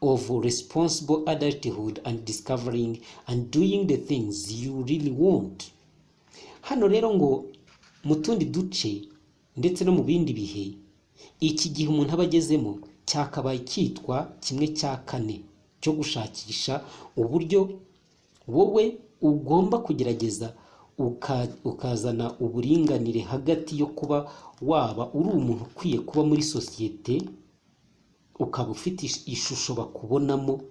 of responsible adulthood and discovering and doing the things you really want. Hano rero ngo mu tundi duce ndetse no mu bindi bihe, iki gihe umuntu aba agezemo cyakabaye cyitwa kimwe cya kane cyo gushakisha uburyo wowe ugomba kugerageza ukazana uburinganire hagati yo kuba waba uri umuntu ukwiye kuba muri sosiyete, ukaba ufite ishusho bakubonamo,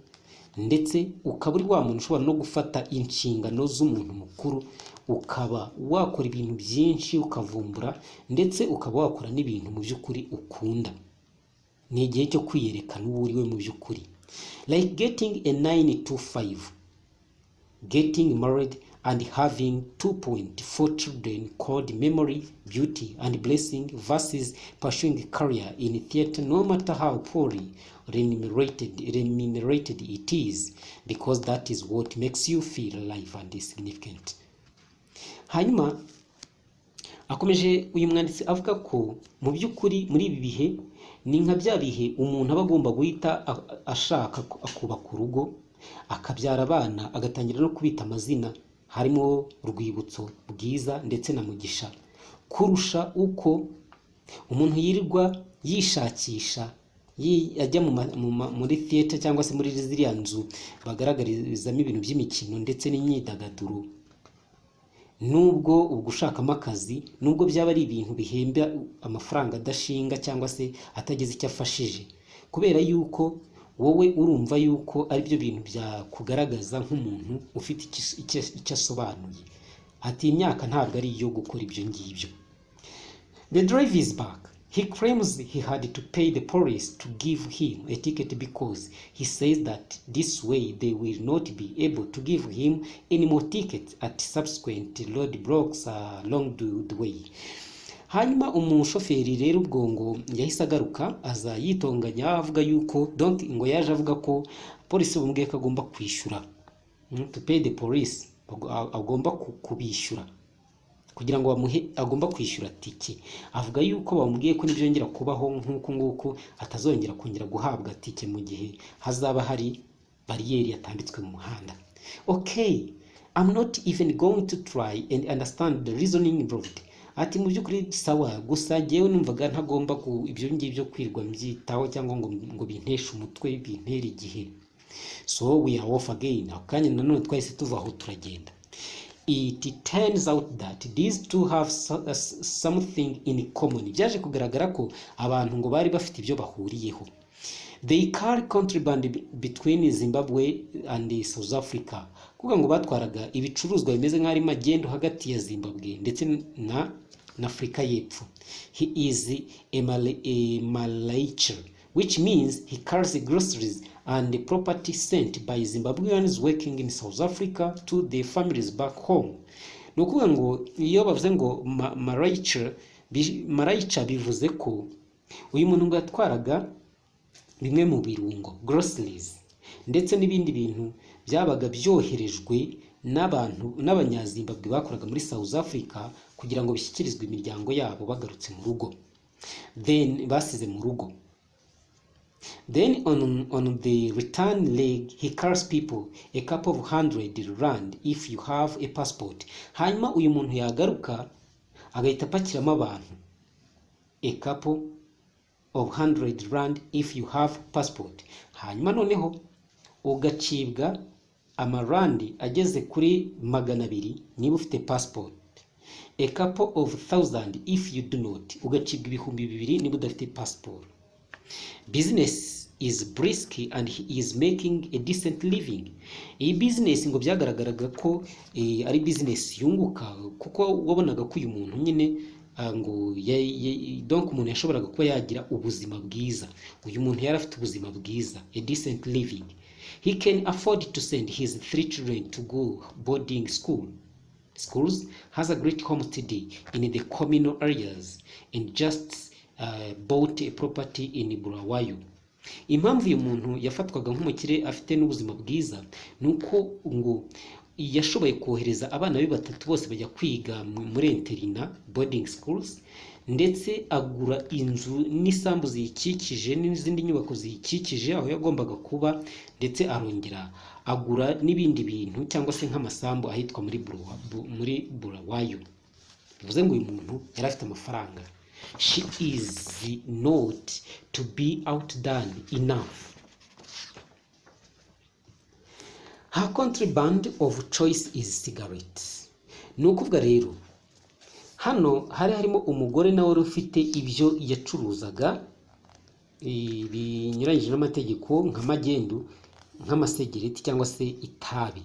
ndetse ukaba uri wa muntu ushobora no gufata inshingano z'umuntu mukuru, ukaba wakora ibintu byinshi, ukavumbura, ndetse ukaba wakora n'ibintu mu by'ukuri ukunda. Ni igihe cyo kwiyerekana uwo uri we mu by'ukuri, like getting a 9 to 5, getting married and having 2.4 children called Memory, Beauty and Blessing versus pursuing a career in theater, no matter how poorly remunerated it is, because that is what makes you feel alive and significant. Hanyuma akomeje uyu mwanditsi avuga ko mu by'ukuri muri ibi bihe ni nka bya bihe umuntu aba agomba guhita ashaka, akubaka urugo, akabyara abana, agatangira no kubita amazina harimo Rwibutso, Bwiza ndetse na Mugisha, kurusha uko umuntu yirirwa yishakisha, ajya muri theatre cyangwa se muri ziriya nzu bagaragarizamo ibintu by'imikino ndetse n'imyidagaduro, nubwo ubwo ushakamo akazi, nubwo byaba ari ibintu bihemba amafaranga adashinga cyangwa se atagize icyo afashije, kubera yuko wowe urumva yuko ari byo bintu byakugaragaza nk'umuntu ufite icyo asobanuye. Ati imyaka ntabwo ari iyo gukora ibyo ngibyo. The driver is back. He claims he had to pay the police to give him a ticket because he says that this way they will not be able to give him any more tickets at subsequent roadblocks along the way. Hanyuma umushoferi rero ubwo ngo yahise agaruka, aza yitonganya avuga yuko, donc ngo yaje avuga ko polisi bamubwiye ko agomba kwishyura, to pay the police, agomba kubishyura kugira ngo bamuhe, agomba kwishyura tike. Avuga yuko bamubwiye ko nibyongera kubaho nk'uku nguku atazongera kongera guhabwa tike mu gihe hazaba hari bariyeri yatambitswe mu muhanda. "Okay, I'm not even going to try and understand the reasoning involved." Ati mu by'ukuri sawa, gusa jyewe numvaga ntagomba ibyo ngibyo kwirwa mbyitaho cyangwa ngo binteshe umutwe, bintere igihe. So we are off again. Ako kanya nanone twahise tuva aho turagenda. It turns out that these two have something in common. Byaje kugaragara ko abantu ngo bari bafite ibyo bahuriyeho. They carry contraband between Zimbabwe and South Africa, kuvuga ngo batwaraga ibicuruzwa bimeze nk'aho ari magendu hagati ya Zimbabwe ndetse na Afurika y'Epfo. He is a malaicher, which means he carries groceries and property sent by Zimbabweans working in South Africa to their families back home. Ni ukuvuga ngo iyo bavuze ngo malaicher, bivuze ko uyu muntu ngo yatwaraga bimwe mu birungo, groceries, ndetse n'ibindi bintu byabaga byoherejwe n'abantu n'Abanyazimbabwe bakoraga muri South Africa kugira ngo bishyikirizwe imiryango yabo bagarutse mu rugo, then basize mu rugo. Then on the return leg he carries people, a couple of hundred rand if you have a passport. Hanyuma uyu muntu yagaruka agahita apakiramo abantu, a couple of hundred rand if you have passport. Hanyuma noneho ugacibwa amarandi ageze kuri 200 niba ufite passport. A couple of thousand if you do not. Ugacibwa 2000 niba udafite passport. Business is brisk and he is making a decent living. Iyi business ngo byagaragaraga ko ari business yunguka, kuko wabonaga ko uyu muntu nyine ngo donc umuntu yashoboraga kuba yagira ubuzima bwiza. Uyu muntu yari afite ubuzima bwiza, a decent living. He can afford to send his three children to go boarding school. schools, has a great homestead in the communal areas and just bought a property in Bulawayo. Impamvu uyu muntu yafatwaga nk'umukire, afite n'ubuzima bwiza, ni uko ngo yashoboye kohereza abana be batatu bose bajya kwiga muri internat boarding schools, ndetse agura inzu n'isambu ziyikikije n'izindi nyubako ziyikikije aho yagombaga kuba, ndetse arongera agura n'ibindi bintu cyangwa se nk'amasambu ahitwa muri Bulawayo. Bivuze ngo uyu muntu yari afite amafaranga. She is not to be outdone enough. Her contraband of choice is cigarettes. Ni ukuvuga rero hano hari harimo umugore nawe wari ufite ibyo yacuruzaga binyuranyije n'amategeko, nka magendu, nk'amasegereti cyangwa se itabi,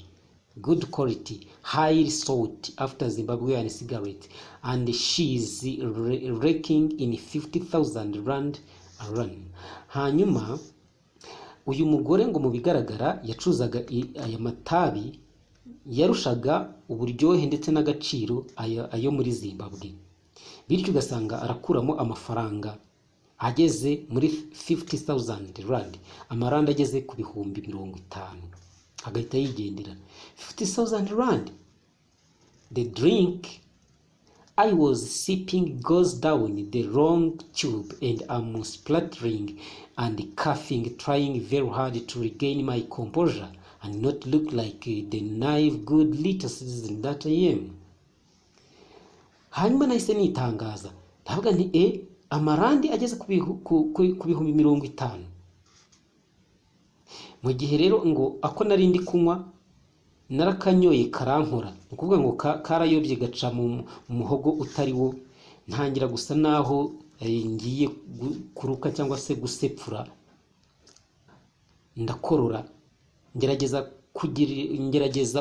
good quality, highly sought after Zimbabwean cigarette, and she is raking in 50,000 rand a run. Hanyuma uyu mugore ngo mu bigaragara yacuruzaga aya matabi yarushaga uburyohe ndetse n'agaciro ayo muri Zimbabwe, bityo ugasanga arakuramo amafaranga ageze muri 50,000 rand, amarandi ageze ku 50,000, agahita yigendera. 50,000 rand. The drink I was sipping goes down the wrong tube and I'm spluttering and coughing, trying very hard to regain my composure and not look like the naive good little citizen that I am. Hanyuma nahise nitangaza, ndavuga nti: "E, amarandi ageze ku 50,000." Mu gihe rero ngo ako nari ndi kunywa narakanyoye karankora, ni ukuvuga ngo karayobye gaca mu muhogo utari wo, ntangira gusa naho ngiye kuruka cyangwa se gusepfura, ndakorora, ngerageza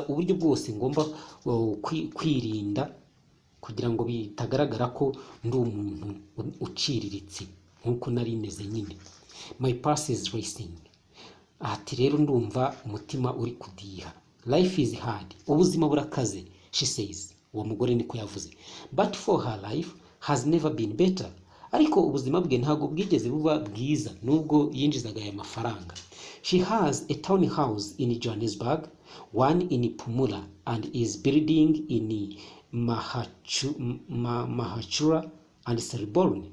uburyo bwose ngomba kwirinda kugira ngo bitagaragara ko ndi umuntu uciriritse nk'uko nari meze nyine. My pulse is racing. Ati rero ndumva umutima uri kudiha. Life is hard, ubuzima burakaze, she says. Uwo mugore niko yavuze. But for her, life has never been better. Ariko ubuzima bwe ntabwo bwigeze buba bwiza nubwo yinjizaga aya mafaranga. She has a town house in Johannesburg, one in Pumula, and is building in Mahatshula and Selborne.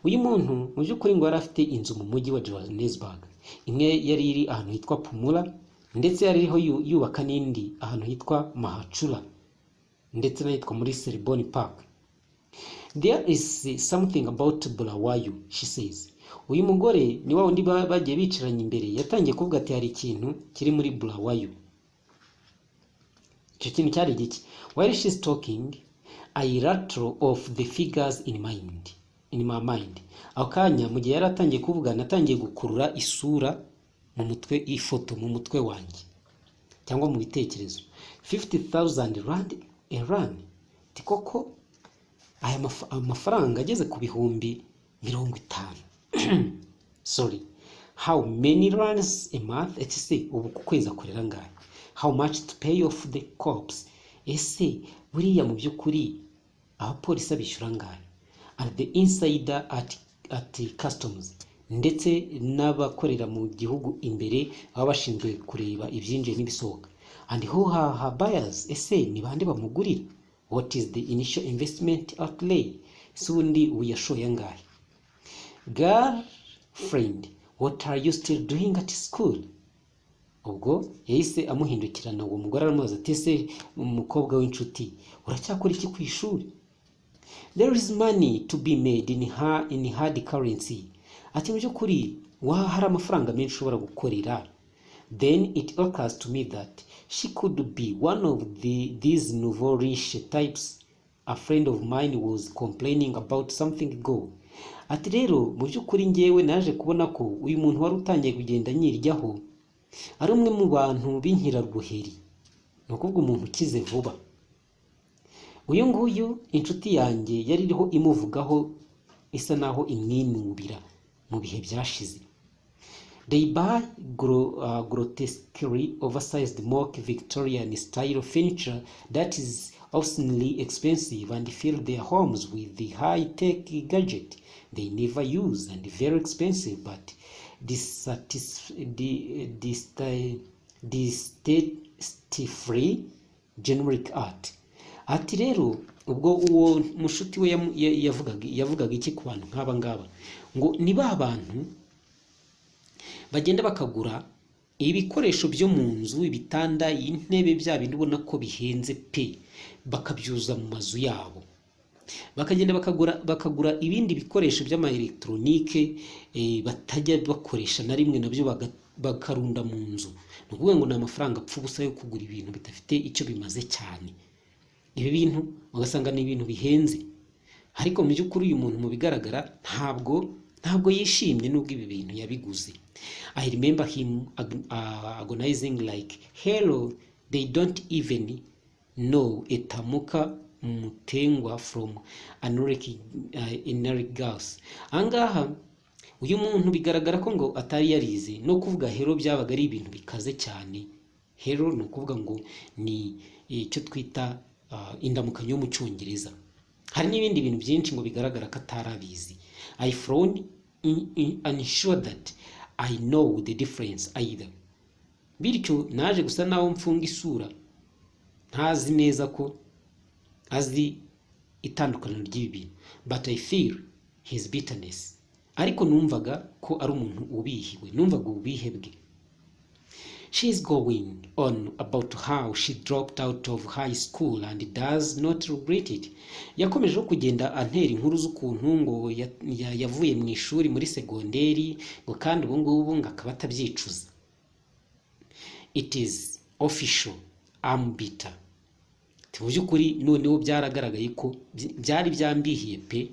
Uyu muntu mu by'ukuri ngo yari afite inzu mu mujyi wa Johannesburg, imwe yari iri ahantu hitwa Pumula, ndetse yari iriho yubaka n'indi ahantu hitwa Mahatshula, ndetse n'ahitwa muri Selborne Park. There is something about Bulawayo, she says. Uyu mugore ni wa wundi bagiye bicaranye imbere, yatangiye kuvuga ati hari ikintu kiri muri Bulawayo. Icyo kintu cyari igiki? While she's talking, I rattle off the figures in my mind. Ako kanya mu gihe yari atangiye kuvuga, natangiye gukurura isura mu mutwe, ifoto mu mutwe wanjye cyangwa mu bitekerezo. 50,000 rand a run. Ti koko aya amafaranga ageze ku 50,000, sorry. How many runs a month? Ese ubu ku kwezi akorera angahe? How much to pay off the cops? Ese buriya mu by'ukuri abapolisi abishyura angahe? And the insider at customs, ndetse n'abakorera mu gihugu imbere baba bashinzwe kureba ibyinjiye n'ibisohoka. And who are her buyers? Ese ni bande bamugurira? What is the initial investment outlay? Ese ubundi ubu yashoye angahe? Girlfriend, what are you still doing at school? Ubwo yahise amuhindukirana uwo mugore, aramubaza ati: "Ese umukobwa w'inshuti, uracyakora iki ku ishuri?" There is money to be made in hard currency. Ati mu by'ukuri hari amafaranga menshi ushobora gukorera. Then it occurs to me that she could be one of these nouveau riche types a friend of mine was complaining about something ago. Ati rero mu by'ukuri ngewe naje kubona ko uyu muntu wari utangiye kugenda nyiryaho ari umwe mu bantu b'inkirabuheri, ni ukuvuga umuntu ukize vuba. Uyu nguyu inshuti yanjye yari iriho imuvugaho isa naho imwinubira mu bihe byashize. They buy grotesquely oversized mock Victorian style furniture that is obscenely expensive and fill their homes with the high-tech gadget they never use and very expensive but distastefully generic art. Ati rero ubwo uwo mushuti we yavugaga iki ku bantu nk'aba ngaba? Ngo ni ba bantu bagenda bakagura ibikoresho byo mu nzu, ibitanda, intebe, bya bindi ubona ko bihenze pe, bakabyuza mu mazu yabo, bakagenda bakagura ibindi bikoresho by'ama elegitoronike batajya bakoresha na rimwe, nabyo bakarunda mu nzu. Ni ukuvuga ngo ni amafaranga apfa ubusa yo kugura ibintu bidafite icyo bimaze cyane. Ibi bintu ugasanga ni ibintu bihenze, ariko mu by'ukuri uyu muntu mu bigaragara ntabwo yishimye nubwo ibi bintu yabiguze. I remember him agonizing like hello, they don't even know a Tamuka Mutengwa from Anuric gas. Ahangaha uyu muntu bigaragara ko ngo atari yarize, no kuvuga hello byabaga ari ibintu bikaze cyane. Hello ni ukuvuga ngo ni icyo twita indamukanyo yo mu Cyongereza. Hari n'ibindi bintu byinshi ngo bigaragara ko atari abizi. I frown unsure that I know the difference either. Bityo naje gusa naho mfunga isura, ntazi neza ko azi itandukaniro ry'ibi bintu. But I feel his bitterness. Ariko numvaga ko ari umuntu ubihiwe, numvaga ububihe bwe. She is going on about how she dropped out of high school and does not regret it. Yakomeje kugenda antera inkuru z'ukuntu ngo yavuye mu ishuri muri segonderi, ngo kandi ubu ngubu ngo akaba atabyicuza. It is official, I'm bitter. Mu by'ukuri noneho byaragaragaye ko byari byambihiye pe.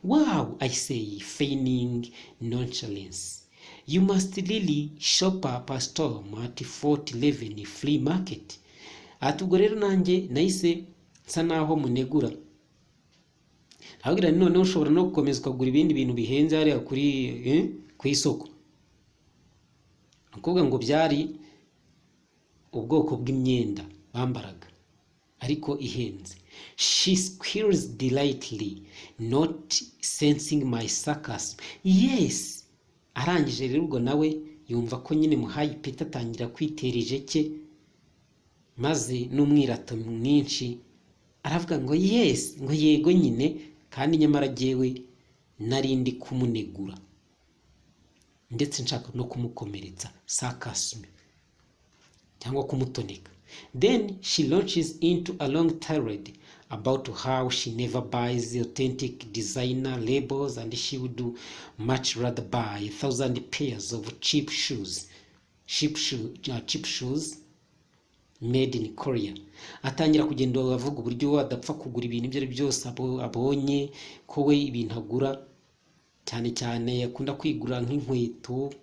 "Wow," I say, feigning nonchalance. "You must really shop up a storm at Fort 11 flea market." Ati ubwo rero nanjye nahise nsa naho munegura, abwira nti noneho ushobora no gukomeza ukagura ibindi bintu bihenze hariya kuri ku isoko. Ni ukuvuga ngo byari ubwoko bw'imyenda bambaraga ariko ihenze. She squeals delightedly, not sensing my sarcasm. "Yes." Arangije rero ubwo nawe yumva ko nyine muhaye ipeti, atangira kwitera ijeke, maze n'umwirato mwinshi aravuga ngo yes, ngo yego nyine, kandi nyamara jyewe nari ndi kumunegura ndetse nshaka no kumukomeretsa, sarcasm, cyangwa kumutoneka. Then she launches into a long tirade about how she never buys authentic designer labels and she would much rather buy 1,000 pairs of cheap shoes made in Korea. Atangira kugenda avuga uburyo adapfa kugura ibintu ibyo ari byo byose abonye, ko we ibintu agura cyane cyane akunda kwigura nk'inkweto,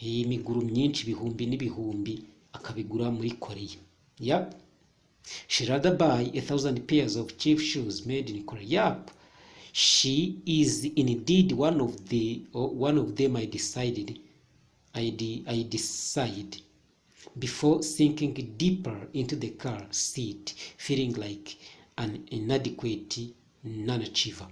imiguru myinshi, ibihumbi n'ibihumbi, akabigura muri Korea. Yep. She rather buy 1,000 pairs of cheap shoes made in Korea. Yep. She is indeed one of them, I decide before sinking deeper into the car seat, feeling like an inadequate non-achiever.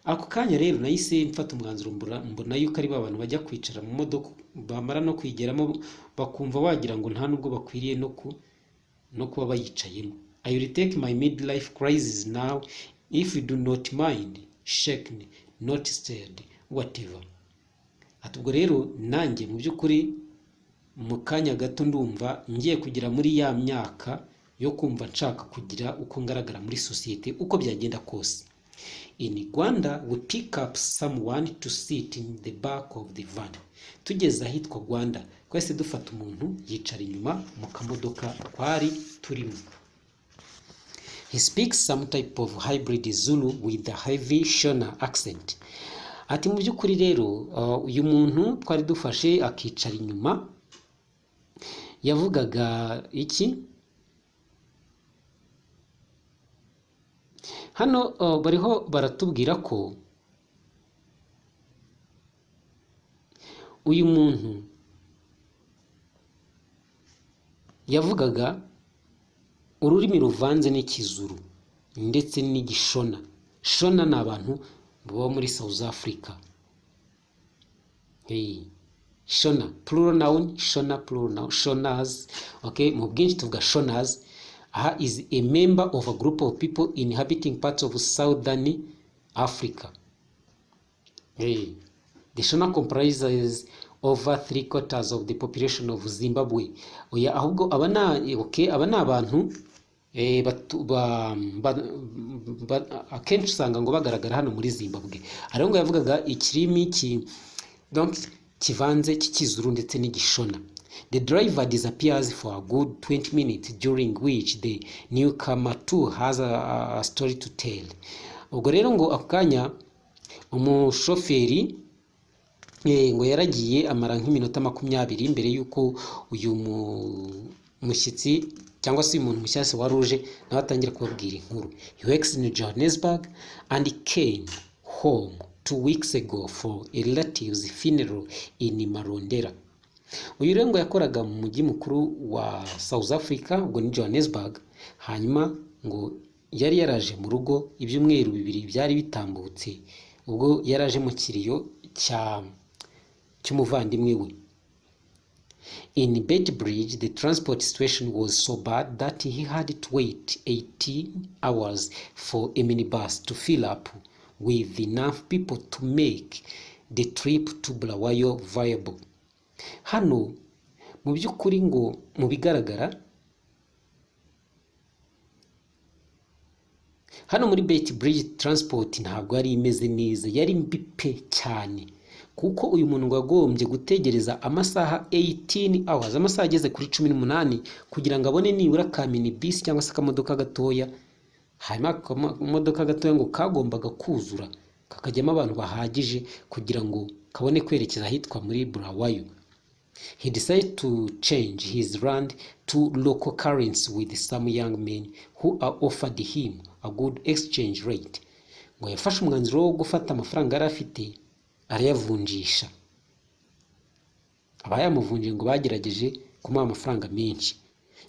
Ako kanya rero nahise mfata umwanzuro, mbona yuko ari ba bantu bajya kwicara mu modoka, bamara no kwigeramo bakumva wagira ngo nta nubwo bakwiriye no kuba bayicayemo. I will take my midlife crisis now if you do not mind, shaken, not stirred, whatever. Ati ubwo rero nanjye mu by'ukuri mu kanya gato ndumva ngiye kugera muri ya myaka yo kumva nshaka kugira uko ngaragara muri sosiyete uko byagenda kose. In Rwanda we pick up someone to sit in the back of the van. Tugeze ahitwa Rwanda twese dufata umuntu yicara inyuma mu kamodoka twari turimo. He speaks some type of hybrid Zulu with a heavy Shona accent. Ati mu by'ukuri rero uyu muntu twari dufashe akicara inyuma yavugaga iki? Hano bariho baratubwira ko uyu muntu Yavugaga ururimi ruvanze n'Ikizuru ndetse n'Igishona. Shona ni abantu baba muri South Africa. Hey. Shona plural noun, Shona plural noun, Shonas. Okay, mu bwinshi tuvuga Shonas. Aha is a member of a group of people inhabiting parts of Southern Africa. Hey. The Shona comprises over three quarters of the population of Zimbabwe. Oya, ahubwo aba na, okay, aba ni abantu batu, ba, akenshi usanga ngo bagaragara hano muri Zimbabwe. Ariko ngo yavugaga ikirimi ki, donc kivanze cy'Ikizuru ndetse n'Igishona. The driver disappears for a good 20 minutes, during which the newcomer too has a story to tell. Ubwo rero ngo ako kanya umushoferi ngo yaragiye amara nk'iminota 20 mbere y'uko uyu mushyitsi cyangwa se uyu muntu mushyashya wari uje nawe atangira kubabwira inkuru. He works in Johannesburg and came home 2 weeks ago for a relative's funeral in Marondera. Uyu rero ngo yakoraga mu mujyi mukuru wa South Africa, ubwo ni Johannesburg. Hanyuma ngo yari yaraje mu rugo ibyumweru 2 byari bitambutse, ubwo yaraje mu kiriyo cya cy'umuvandimwe we. In Beitbridge, the transport situation was so bad that he had to wait 18 hours for a minibus to fill up with enough people to make the trip to Bulawayo viable. Hano mu by'ukuri ngo mu bigaragara hano muri Beitbridge transport ntabwo yari imeze neza, yari mbi pe cyane, kuko uyu muntu ngo yagombye gutegereza amasaha 18 hours, amasaha ageze kuri 18, kugira ngo abone nibura ka minibus cyangwa se akamodoka gatoya. Hanyuma akamodoka gatoya ngo kagombaga kuzura kakajyamo abantu bahagije kugira ngo kabone kwerekeza ahitwa muri Bulawayo. He decided to change his rand to local currency with some young men who are offered him a good exchange rate. Ngo yafashe umwanzuro wo gufata amafaranga yari afite arayavunjisha. Abayamuvunjiye ngo bagerageje kumuha amafaranga menshi.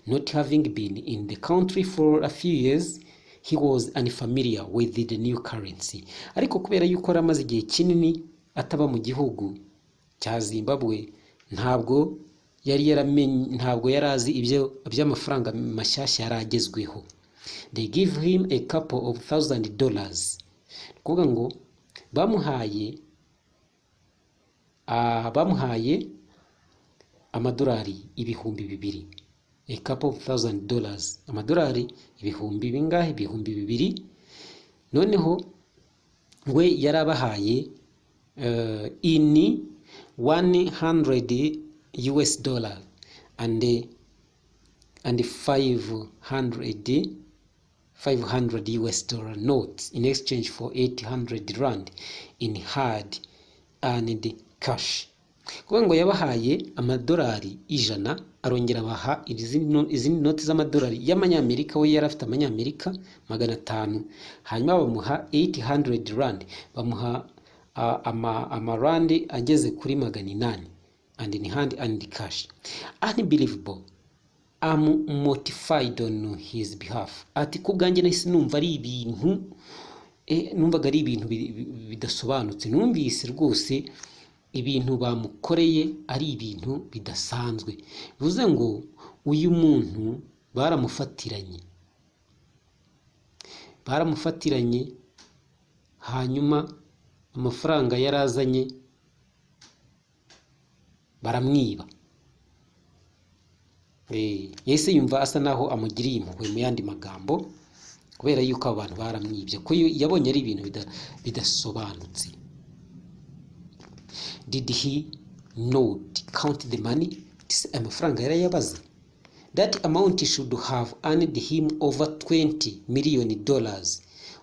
Not having been in the country for a few years, he was unfamiliar with the new currency. Ariko kubera yuko yari amaze igihe kinini ataba mu gihugu cya Zimbabwe, ntabwo yari yaramenye, ntabwo yari azi ibyo by'amafaranga mashyashya yari agezweho. They give him a couple of thousand dollars. Ni ukuvuga ngo bamuhaye amadolari 2000, a couple of thousand dollars, amadolari ibihumbi bingahe? 2000. Noneho we yarabahaye in 100 US dollar and 500 US dollar notes in exchange for 800 rand in hard earned cash. Kuvuga ngo yabahaye amadolari 100, arongera abaha izindi noti z'amadolari y'amanyamerika. We yari afite amanyamerika 500, hanyuma bamuha 800 rand, bamuha amarandi ageze kuri 800, and in hand and cash. Unbelievable, I'm mortified on his behalf. Ati ku bwanjye nahise numva ari ibintu, numvaga ari ibintu bidasobanutse. Numvise rwose ibintu bamukoreye ari ibintu bidasanzwe. Bivuze ngo uyu muntu baramufatiranye, hanyuma amafaranga yarazanye baramwiba. Yahise yumva asa naho amugiriye impuhwe, mu yandi magambo, kubera yuko abo bantu baramwibye, ko yabonye ari ibintu bidasobanutse. Did he not count the money? Ese amafaranga yarayabaze? That amount should have earned him over 20 million dollars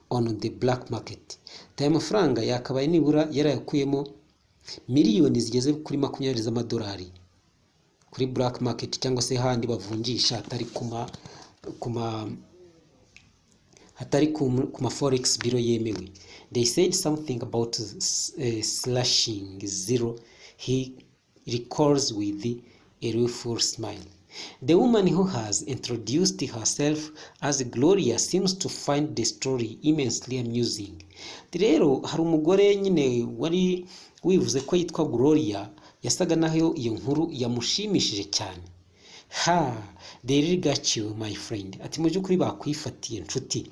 on the black market. Aya mafaranga yakabaye nibura yarayakuyemo miliyoni zigeze kuri 20 z'amadolari kuri black market, cyangwa se handi bavunjisha atari ku ma forex bureau yemewe. They said something about slashing zero, he recalls with a rueful smile. The woman who has introduced herself as Gloria seems to find the story immensely amusing. Rero hari umugore nyine wari wivuze ko yitwa Gloria, yasaga naho iyo nkuru yamushimishije cyane. "Ha, they really got you, my friend." Ati mu by'ukuri bakwifatiye, nshuti.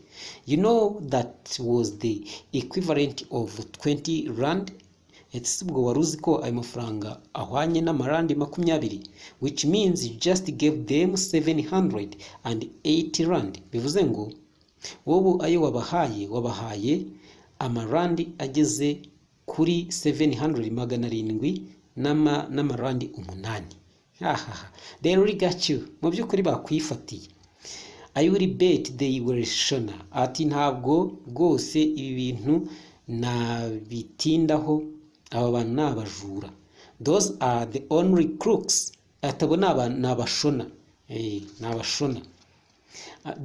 "You know that was the equivalent of 20 rand?" Ese ubwo wari uzi ko ayo mafaranga ahwanye n'amarandi 20? "Which means you just gave them 780 rand." Bivuze ngo wowe ayo wabahaye, wabahaye amarandi ageze kuri 700, 700 n'amarandi 8. Hahaha, they really got you. Mu by'ukuri bakwifatiye. "I will bet they were Shona." Ati ntabwo rwose ibi bintu nabitindaho, aba bantu ni abajura. "Those are the only crooks." Ati abo ni Abashona. Ni Abashona.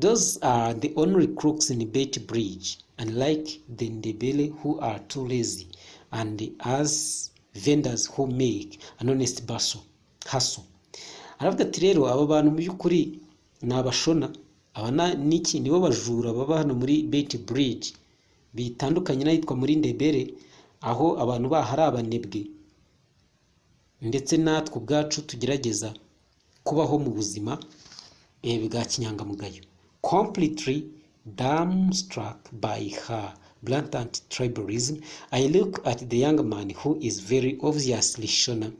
"Those are the only crooks in Beitbridge, unlike the Ndebele, who are too lazy, and us vendors who make an honest hustle." Aravuga ati rero aba bantu mu by'ukuri ni Abashona, aba niki, nibo bajura baba hano muri Beitbridge, bitandukanye n'ahitwa muri Ndebele, aho abantu baho ari abanebwe, ndetse natwe ubwacu tugerageza kubaho mu buzima bwa kinyangamugayo. Completely dumbstruck by her blatant tribalism, I look at the young man, who is very obviously Shona,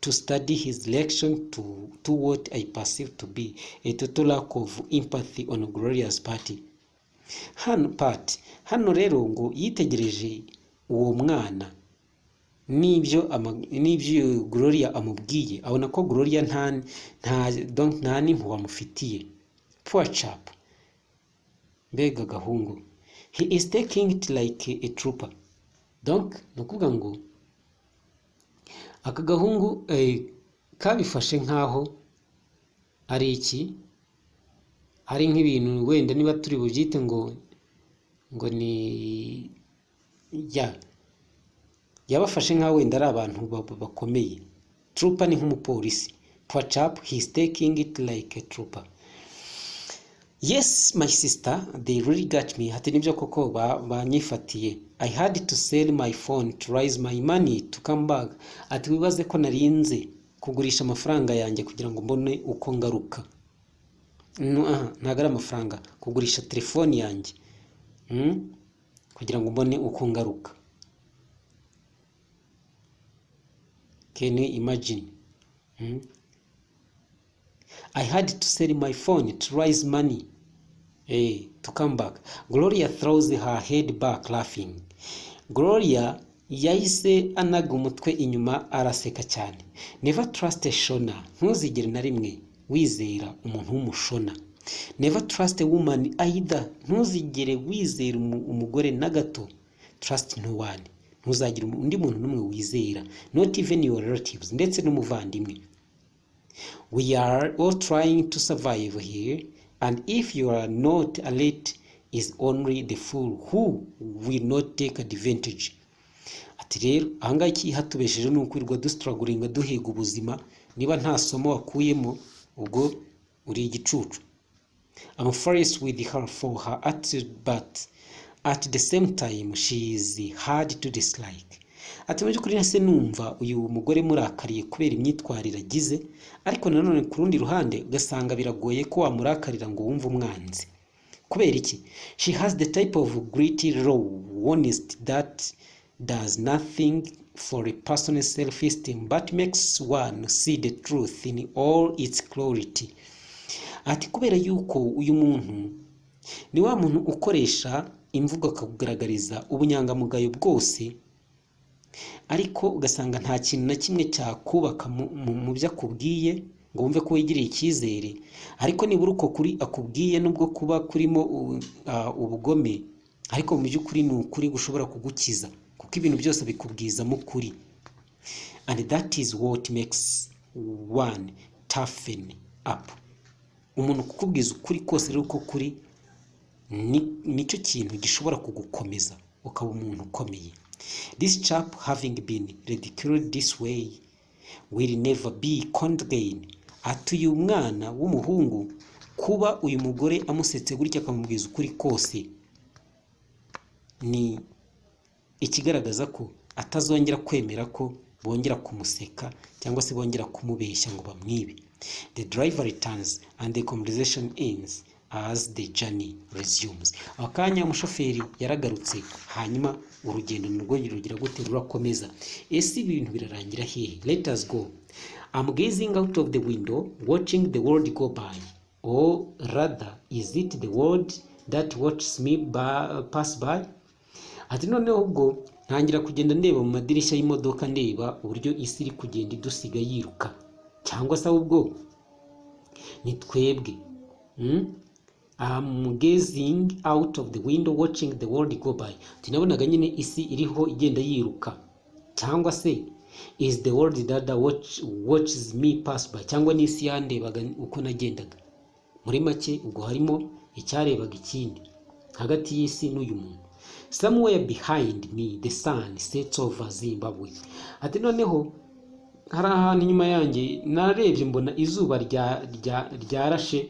to study his reaction to what I perceive to be a total lack of empathy on Gloria's part. Hano part hano rero ngo yitegereje uwo mwana n'ibyo Gloria amubwiye, abona ko Gloria nta donc nta n'impuhwe amufitiye. Poor chap, mbega gahungu. He is taking it like a trooper. Donc ni ukuvuga ngo aka gahungu kabifashe nk'aho ari iki, ari nk'ibintu wenda niba turi bubyite ngo ni ya yabafashe nk'aho wenda ari abantu bakomeye. Trooper ni nk'umupolisi. Poor chap, he is taking it like a trooper. "Yes, my sister, they really got me." Ati nibyo koko banyifatiye. "I had to sell my phone to raise my money to come back." Ati wibaze ko narinze kugurisha amafaranga yanjye kugira ngo mbone uko ngaruka. No, aha, ntabwo ari amafaranga, kugurisha telefoni yanjye, Kugira ngo mbone uko ngaruka. Can you imagine? "I had to sell my phone to raise money to come back." Gloria throws her head back, laughing. Gloria yahise anaga umutwe inyuma, araseka cyane. "Never trust a Shona." Ntuzigere na rimwe wizera umuntu w'Umushona. "Never trust a woman either." Ntuzigere wizera umugore na gato. "Trust no one." Ntuzagire undi muntu n'umwe wizera. "Not even your relatives." Ndetse n'umuvandimwe. "We are all trying to survive here, and if you are not alert, is only the fool who will not take advantage." Ati rero ahangaha ikihatubesheje ni ukwirirwa dustrugglinga, duhiga ubuzima. Niba nta somo wakuyemo, ubwo uri igicucu. I'm furious with her for her attitude, but at the same time she is hard to dislike. Ati mu by'ukuri nase numva uyu mugore murakariye kubera imyitwarire agize, ariko nanone ku rundi ruhande ugasanga biragoye ko wamurakarira ngo wumve umwanzi. Kubera iki? "She has the type of gritty, raw honesty that does nothing for a person's self-esteem but makes one see the truth in all its clarity." Ati kubera yuko uyu muntu ni wa muntu ukoresha imvugo akakugaragariza ubunyangamugayo bwose, ariko ugasanga nta kintu na kimwe cyakubaka mu byo akubwiye ngo wumve ko wigiriye icyizere, ariko nibura uko kuri akubwiye, nubwo kuba kurimo ubugome, ariko mu by'ukuri ni ukuri gushobora kugukiza, kuko ibintu byose bikubwizamo ukuri. "And that is what makes one toughen up." Umuntu kukubwiza ukuri kose rero uko kuri nicyo kintu gishobora kugukomeza ukaba umuntu ukomeye. This chap having been ridiculed this way, will never be conned again." Ati uyu mwana w'umuhungu, kuba uyu mugore amusetse gutya akamubwiza ukuri kose, ni ikigaragaza ko atazongera kwemera ko bongera kumuseka cyangwa se bongera kumubeshya ngo bamwibe. The driver returns and the conversation ends as the journey resumes. Ako kanya umushoferi yaragarutse, hanyuma urugendo narwo rugira gute? Rurakomeza. Ese ibintu birarangira hehe? Let us go. I'm gazing out of the window, watching the world go by, or rather, is it the world that watches me pass by? Ati noneho ubwo ntangira kugenda ndeba mu madirishya y'imodoka, ndeba uburyo isi iri kugenda idusiga yiruka, cyangwa se ahubwo ni twebwe? I'm gazing out of the window, watching the world go by. Ati nabonaga nyine isi iriho igenda yiruka, cyangwa se is the world that watches me pass by, cyangwa n'isi yandebaga uko nagendaga. Muri make ubwo harimo icyarebaga ikindi hagati y'isi n'uyu muntu. Somewhere behind me the sun sets over Zimbabwe. Ati noneho hari ahantu inyuma yanjye narebye mbona izuba ryarashe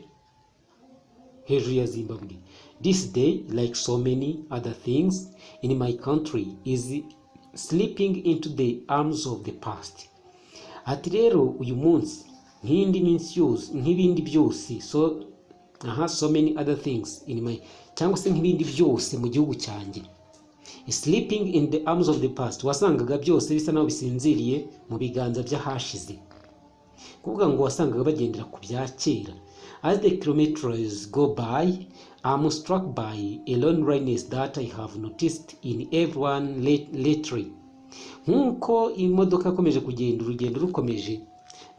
hejuru ya Zimbabwe. This day, like so many other things in my country, is slipping into the arms of the past. Ati rero uyu munsi, nk'indi minsi yose, nk'ibindi byose, so aha so many other things in my, cyangwa se nk'ibindi byose mu gihugu cyanjye, sleeping in the arms of the past, wasangaga byose bisa naho bisinziriye mu biganza by'ahashize, kuvuga ngo wasangaga bagendera ku bya kera. As the kilometers go by, I'm struck by a loneliness that I have noticed in everyone lately. Nk'uko imodoka yakomeje kugenda, urugendo rukomeje,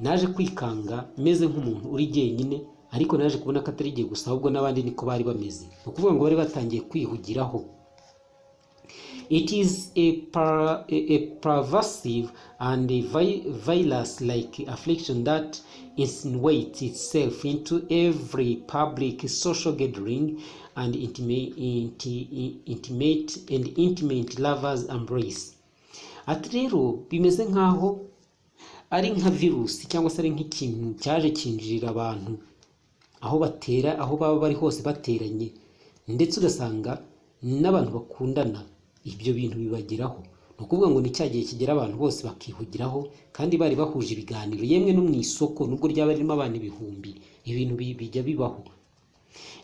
naje kwikanga meze nk'umuntu uri jyenyine, ariko naje kubona ko atari jye gusa, ahubwo n'abandi niko bari bameze. Ni ukuvuga ngo bari batangiye kwihugiraho. It is a pervasive and a virus-like affliction that insinuates itself into every public social gathering and intimate lovers' embrace. Ati rero bimeze nk'aho ari nka virusi cyangwa se ari nk'ikintu cyaje kinjirira abantu aho batera, aho baba bari hose bateranye, ndetse ugasanga n'abantu bakundana ibyo bintu bibageraho. Ni ukuvuga ngo ni cya gihe kigera abantu bose bakihugiraho kandi bari bahuje ibiganiro, yemwe no mu isoko nubwo ryaba ririmo abantu ibihumbi, ibintu bijya bibaho.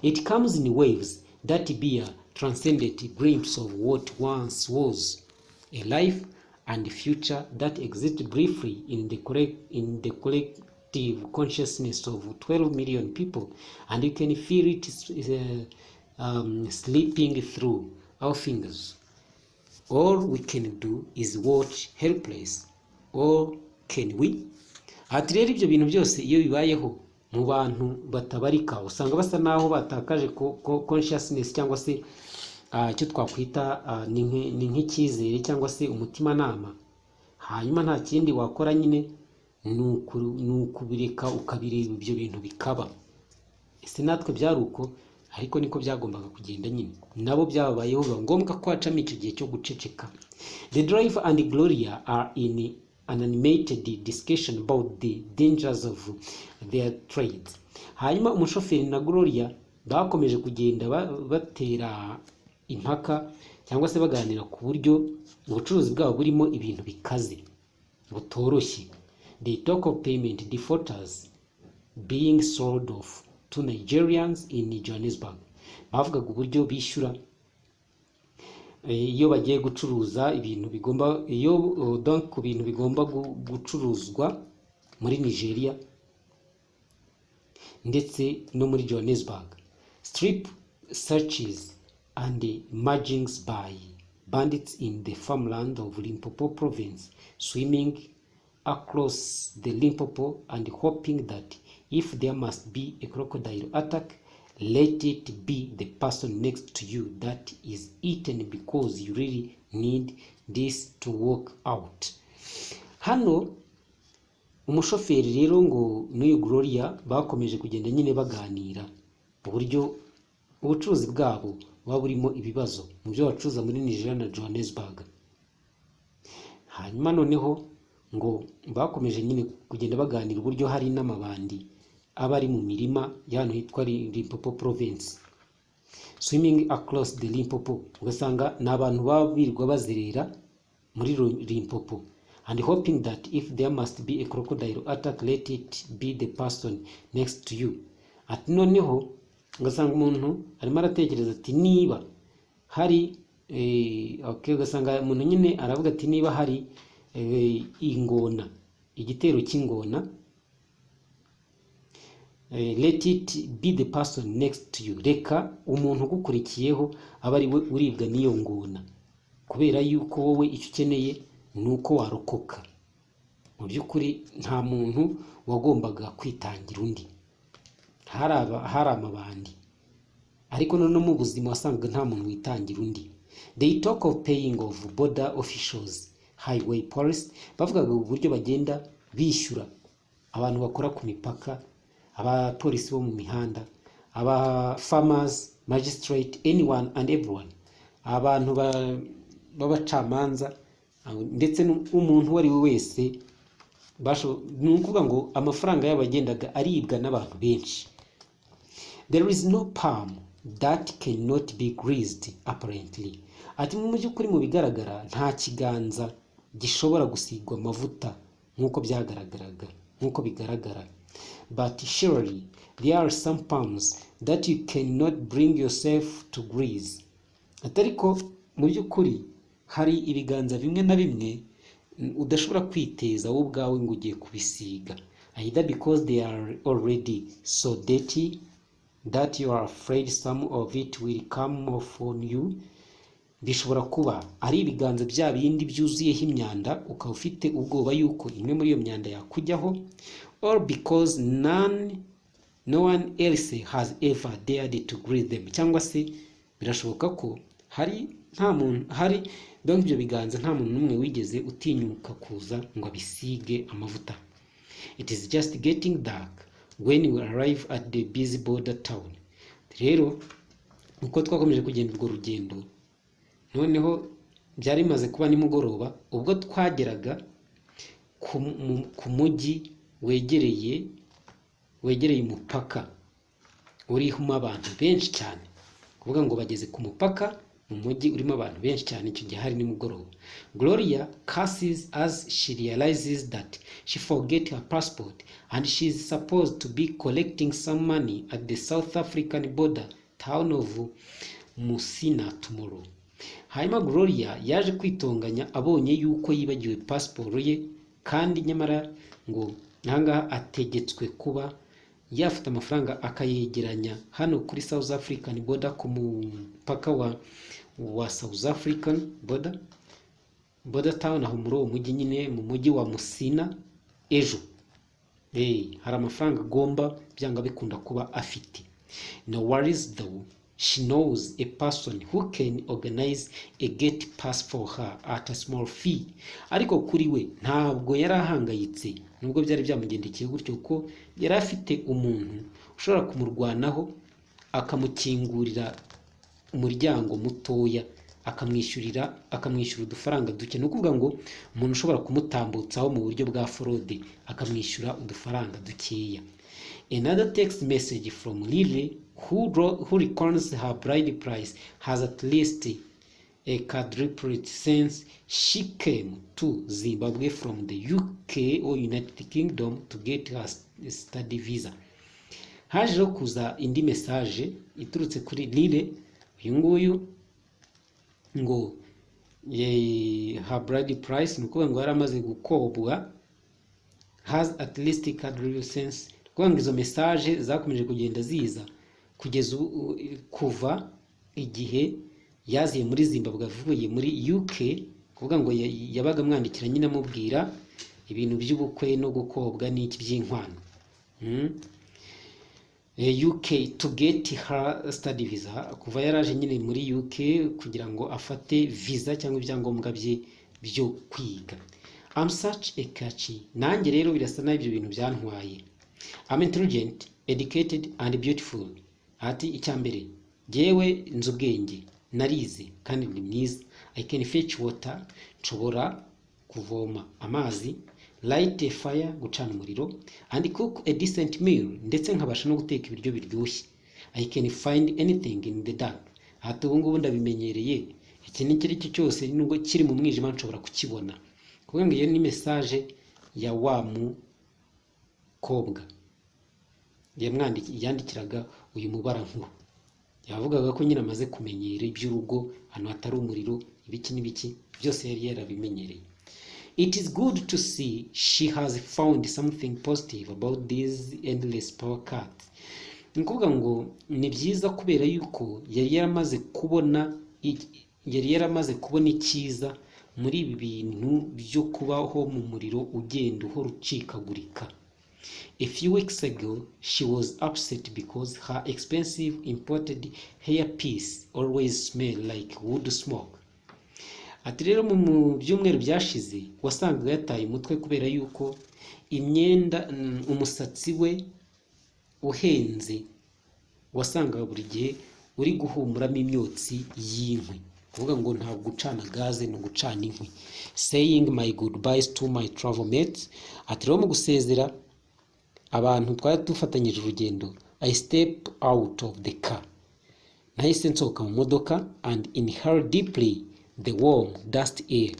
It comes in waves that bear transcendent glimpse of what once was, a life and future that exist briefly in the collective consciousness of 12 million people, and you can feel it slipping through our fingers. All we can do is watch, helpless, or can we? Ati rero ibyo bintu byose iyo bibayeho mu bantu batabarika, usanga basa naho batakaje consciousness cyangwa se icyo twakwita ni nk'icyizere cyangwa se umutimanama. Hanyuma nta kindi wakora nyine ni ukubireka ukabireba ibyo bintu bikaba. Ese natwe byari uko? Ariko niko byagombaga kugenda nyine, nabo byababayeho, biba ngombwa ko hacamo icyo gihe cyo guceceka. The driver and Gloria are in an animated discussion about the dangers of their trades. Hanyuma umushoferi na Gloria bakomeje kugenda batera impaka cyangwa se baganira ku buryo ubucuruzi bwabo burimo ibintu bikaze butoroshye. They talk of payment defaulters being sold off to Nigerians in Johannesburg. Bavugaga uburyo bishyura iyo bagiye gucuruza ibintu bigomba iyo donc ku bintu bigomba gucuruzwa muri Nigeria ndetse no muri Johannesburg. Strip searches and muggings by bandits in the farmland of Limpopo province, swimming across the Limpopo and hoping that if there must be a crocodile attack, let it be the person next to you that is eaten, because you really need this to work out. Hano umushoferi rero ngo n'uyu Gloria bakomeje kugenda nyine baganira uburyo ubucuruzi bwabo buba burimo ibibazo mu byo bacuruza muri Nigeria na Johannesburg. Hanyuma noneho Ngo bakomeje nyine kugenda baganira uburyo hari n'amabandi aba ari mu mirima y'ahantu hitwa Limpopo Province, swimming across the Limpopo, ugasanga ni abantu baba birirwa bazerera muri Limpopo, and hoping that if there must be a crocodile attack, let it be the person next to you. Ati noneho ugasanga umuntu arimo aratekereza ati niba hari okay, ugasanga umuntu nyine aravuga ati niba hari ingona, igitero cy'ingona, let it be the person next to you, reka umuntu ugukurikiyeho aba ari we uribwa n'iyo ngona, kubera yuko wowe icyo ukeneye ni uko warokoka. Mu by'ukuri nta muntu wagombaga kwitangira undi, hari amabandi, ariko noneho mu buzima wasangaga nta muntu witangira undi. They talk of paying of border officials, highway police, bavugaga uburyo bagenda bishyura abantu bakora ku mipaka, abapolisi bo mu mihanda, aba farmers, magistrate, anyone and everyone, abantu b'abacamanza, ndetse n'umuntu uwo ari we wese. Ni ukuvuga ngo amafaranga yabo yagendaga aribwa n'abantu benshi. There is no palm that cannot be greased, apparently. Ati mu by'ukuri, mu bigaragara, nta kiganza gishobora gusigwa amavuta nk'uko byagaragaraga, nk'uko bigaragara. But surely there are some palms that you cannot bring yourself to grease. Ati ariko mu by'ukuri hari ibiganza bimwe na bimwe udashobora kwiteza wowe ubwawe ngo ugiye kubisiga, either because they are already so dirty that you are afraid some of it will come off on you. Bishobora kuba ari ibiganza bya bindi byuzuyeho imyanda, ukaba ufite ubwoba yuko imwe muri iyo myanda yakujyaho, or because none no one else has ever dared to grease them, cyangwa se birashoboka ko hari nta muntu hari, donc ibyo biganza nta muntu n'umwe wigeze utinyuka kuza ngo abisige amavuta. It is just getting dark when we arrive at the busy border town. Rero uko twakomeje kugenda urwo rugendo, noneho byari bimaze kuba nimugoroba ubwo twageraga ku mujyi wegereye umupaka urimo abantu benshi cyane. Kuvuga ngo bageze ku mupaka mu mujyi urimo abantu benshi cyane, icyo gihe hari nimugoroba. Gloria curses as she realizes that she forget her passport and she is supposed to be collecting some money at the South African border town of Musina tomorrow. Hanyuma Gloria yaje kwitonganya abonye yuko yibagiwe pasiporo ye, kandi nyamara ngo ahangaha ategetswe kuba yafata amafaranga akayegeranya hano kuri South African border, ku mupaka wa South African border town, aho muri uwo mujyi nyine, mu mujyi wa Musina ejo. Hari amafaranga agomba byanga bikunda kuba afite. No worries though, she knows a person who can organize a gate pass for her at a small fee. Ariko kuri we ntabwo yari ahangayitse nubwo byari byamugendekeye gutyo, kuko yari afite umuntu ushobora kumurwanaho, akamukingurira umuryango mutoya, akamwishyurira, akamwishyura udufaranga duke. Ni ukuvuga ngo umuntu ushobora kumutambutsaho mu buryo bwa forode, akamwishyura udufaranga dukeya. Another text message from Lily, who reckons her bride price has at least a quadrupled since she came to Zimbabwe from the UK or United Kingdom to get her study visa. Haje rero kuza indi message iturutse kuri Lile uyu nguyu, ngo her bride price, ni ukuvuga ngo yari amaze gukobwa, has at least quadrupled since, ni ukuvuga ngo izo message zakomeje kugenda ziza kugeza ubu, kuva igihe yaziye muri Zimbabwe avuye muri UK, kuvuga ngo yabaga amwandikira nyine amubwira ibintu by'ubukwe no gukobwa n'iki by'inkwano. UK to get her study visa, kuva yaraje nyine muri UK kugira ngo afate visa cyangwa ibyangombwa bye byo kwiga. I'm such a catch. Nanjye rero birasa naho ibyo bintu byantwaye. I'm intelligent, educated and beautiful. Ati icya mbere, jyewe nzi ubwenge, narize kandi ndi mwiza. I can fetch water, nshobora kuvoma amazi. Light a fire, gucana umuriro, and cook a decent meal, ndetse nkabasha no guteka ibiryo biryoshye. I can find anything in the dark. Ati ubu ngubu ndabimenyereye, ikintu icyo ari cyo cyose nubwo kiri mu mwijima nshobora kukibona. Kuvuga ngo iyo ni message ya wa mukobwa yandikiraga uyu mubarankuru. Yavugaga ko nyine amaze kumenyera iby'urugo, ahantu hatari umuriro, ibiki n'ibiki byose yari yarabimenyereye. It is good to see she has found something positive about these endless power cuts. Ni ukuvuga ngo ni byiza kubera yuko yari yaramaze kubona icyiza muri ibi bintu byo kubaho mu muriro ugenda uhora ucikagurika. A few weeks ago, she was upset because her expensive imported hairpiece always smelled like wood smoke. Ati rero mu byumweru byashize wasangaga yataye umutwe kubera yuko imyenda, umusatsi we uhenze wasangaga buri gihe uri guhumuramo imyotsi y'inkwi. Kuvuga ngo ntabwo gucana gaze, ni ugucana inkwi. Saying my goodbyes to my travel mates, ati rero mu gusezera abantu twari dufatanyije urugendo, I step out of the car, nahise nsohoka mu modoka, and inhale deeply the warm dust air,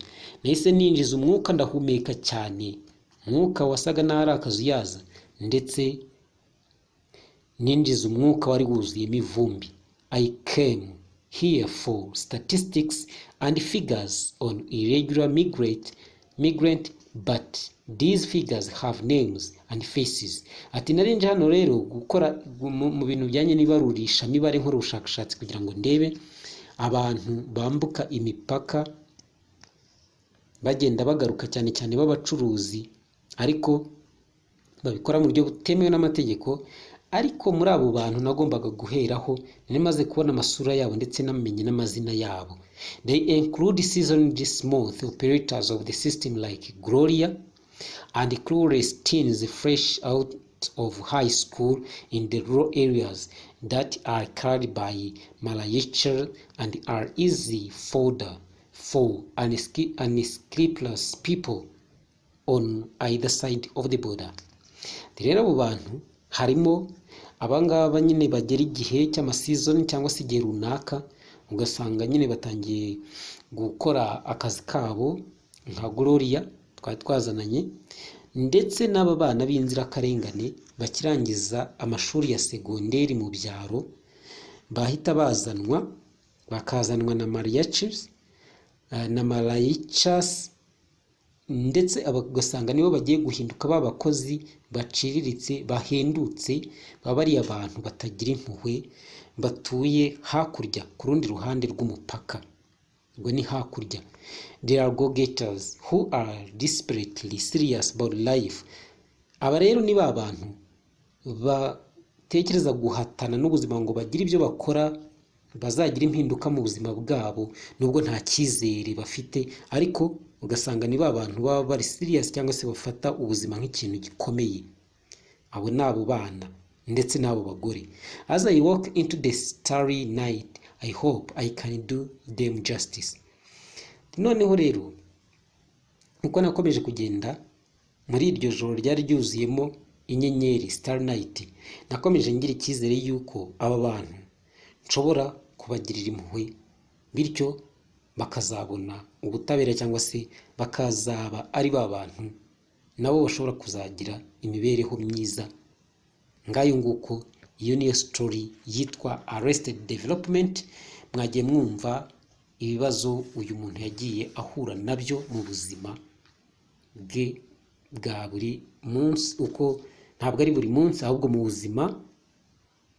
nahise ninjiza umwuka, ndahumeka cyane, umwuka wasaga n'aho ari akazuyaza, ndetse ninjiza umwuka wari wuzuyemo ivumbi. I came here for statistics and figures on irregular migrant, but these figures have names and faces. Ati nari nje hano rero gukora mu bintu bijyanye n'ibarurishamibare, nkora ubushakashatsi kugira ngo ndebe abantu bambuka imipaka bagenda bagaruka, cyane cyane b'abacuruzi, ariko babikora mu buryo butemewe n'amategeko. Ariko muri abo bantu nagombaga guheraho nari maze kubona amasura yabo ndetse namenye n'amazina yabo. They include seasoned smooth operators of the system like Gloria and clueless teens fresh out of high school in the rural areas that are carried by mariachis and are easy fodder for unscrupulous people on either side of the border. Rero abo bantu harimo abangaba nyine bagera igihe cy'ama season cyangwa se igihe runaka, ugasanga nyine batangiye gukora akazi kabo, nka Gloria twari twazananye, ndetse n'aba bana b'inzirakarengane bakirangiza amashuri ya segonderi mu byaro, bahita bazanwa, bakazanwa na mariachis, ndetse ugasanga nibo bagiye guhinduka ba bakozi baciriritse bahendutse, baba bariya abantu batagira impuhwe batuye hakurya ku rundi ruhande rw'umupaka, ubwo ni hakurya. They are go-getters who are desperately serious about life. Aba rero ni ba bantu batekereza guhatana n'ubuzima ngo bagire ibyo bakora, bazagira impinduka mu buzima bwabo, nubwo nta cyizere bafite, ariko ugasanga ni ba bantu baba bari serious cyangwa se bafata ubuzima nk'ikintu gikomeye. Abo ni abo bana ndetse n'abo bagore. As I walk into the starry night, I hope I can do them justice. Noneho rero uko nakomeje kugenda muri iryo joro ryari ryuzuyemo inyenyeri, star night, nakomeje ngira icyizere yuko aba bantu nshobora kubagirira impuhwe, bityo bakazabona ubutabera cyangwa se bakazaba ari ba bantu nabo bashobora kuzagira imibereho myiza. Ngayo nguko, iyo niyo story yitwa Arrested Development. Mwagiye mwumva ibibazo uyu muntu yagiye ahura nabyo mu buzima bwe bwa buri munsi, uko ntabwo ari buri munsi, ahubwo mu buzima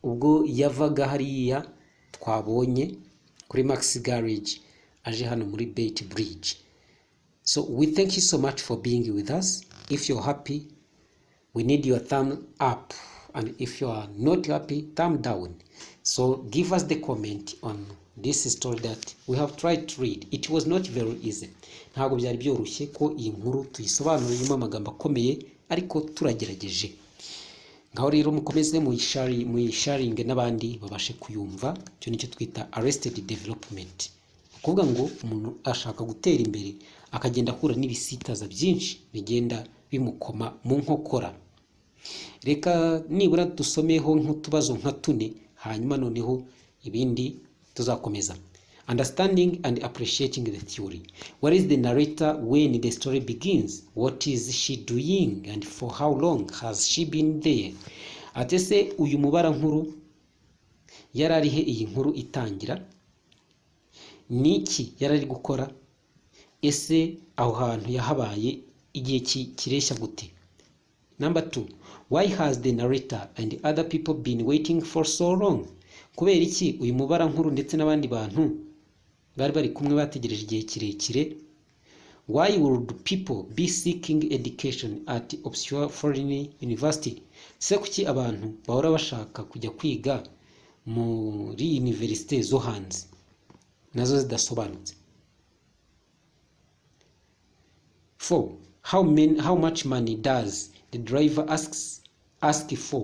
ubwo yavaga hariya twabonye kuri Max Garage aje hano muri Beitbridge. So we thank you so much for being with us. If you're happy, we need your thumb up, and if you are not happy, thumb down. So give us the comment on this story that we have tried to read. It was not very easy. Ntabwo byari byoroshye ko iyi nkuru tuyisobanura amagambo akomeye, ariko turagerageje. Ngaho rero mukomeze muyisharinge n'abandi babashe kuyumva. Icyo nicyo twita Arrested Development. Ni ukuvuga ngo umuntu ashaka gutera imbere, akagenda ahura n'ibisitaza byinshi bigenda bimubuza gutera imbere. bimukoma mu nkokora. Reka nibura dusomeho nk'utubazo nka tune, hanyuma noneho ibindi tuzakomeza. Understanding and appreciating the theory. What is the narrator when the story begins? What is she doing and for how long has she been there? Ati: ese uyu mubarankuru yari ari he iyi nkuru itangira? Ni iki yari ari gukora? Ese aho hantu yahabaye igihe kireshya gute? Number two, why has the narrator and other people been waiting for so long? Kubera iki uyu mubarankuru ndetse n'abandi bantu bari bari kumwe bategereje igihe kirekire? Why would people be seeking education at obscure foreign university? Se kuki abantu bahora bashaka kujya kwiga muri universite zo hanze nazo zidasobanutse? Four, how much money does the driver ask for?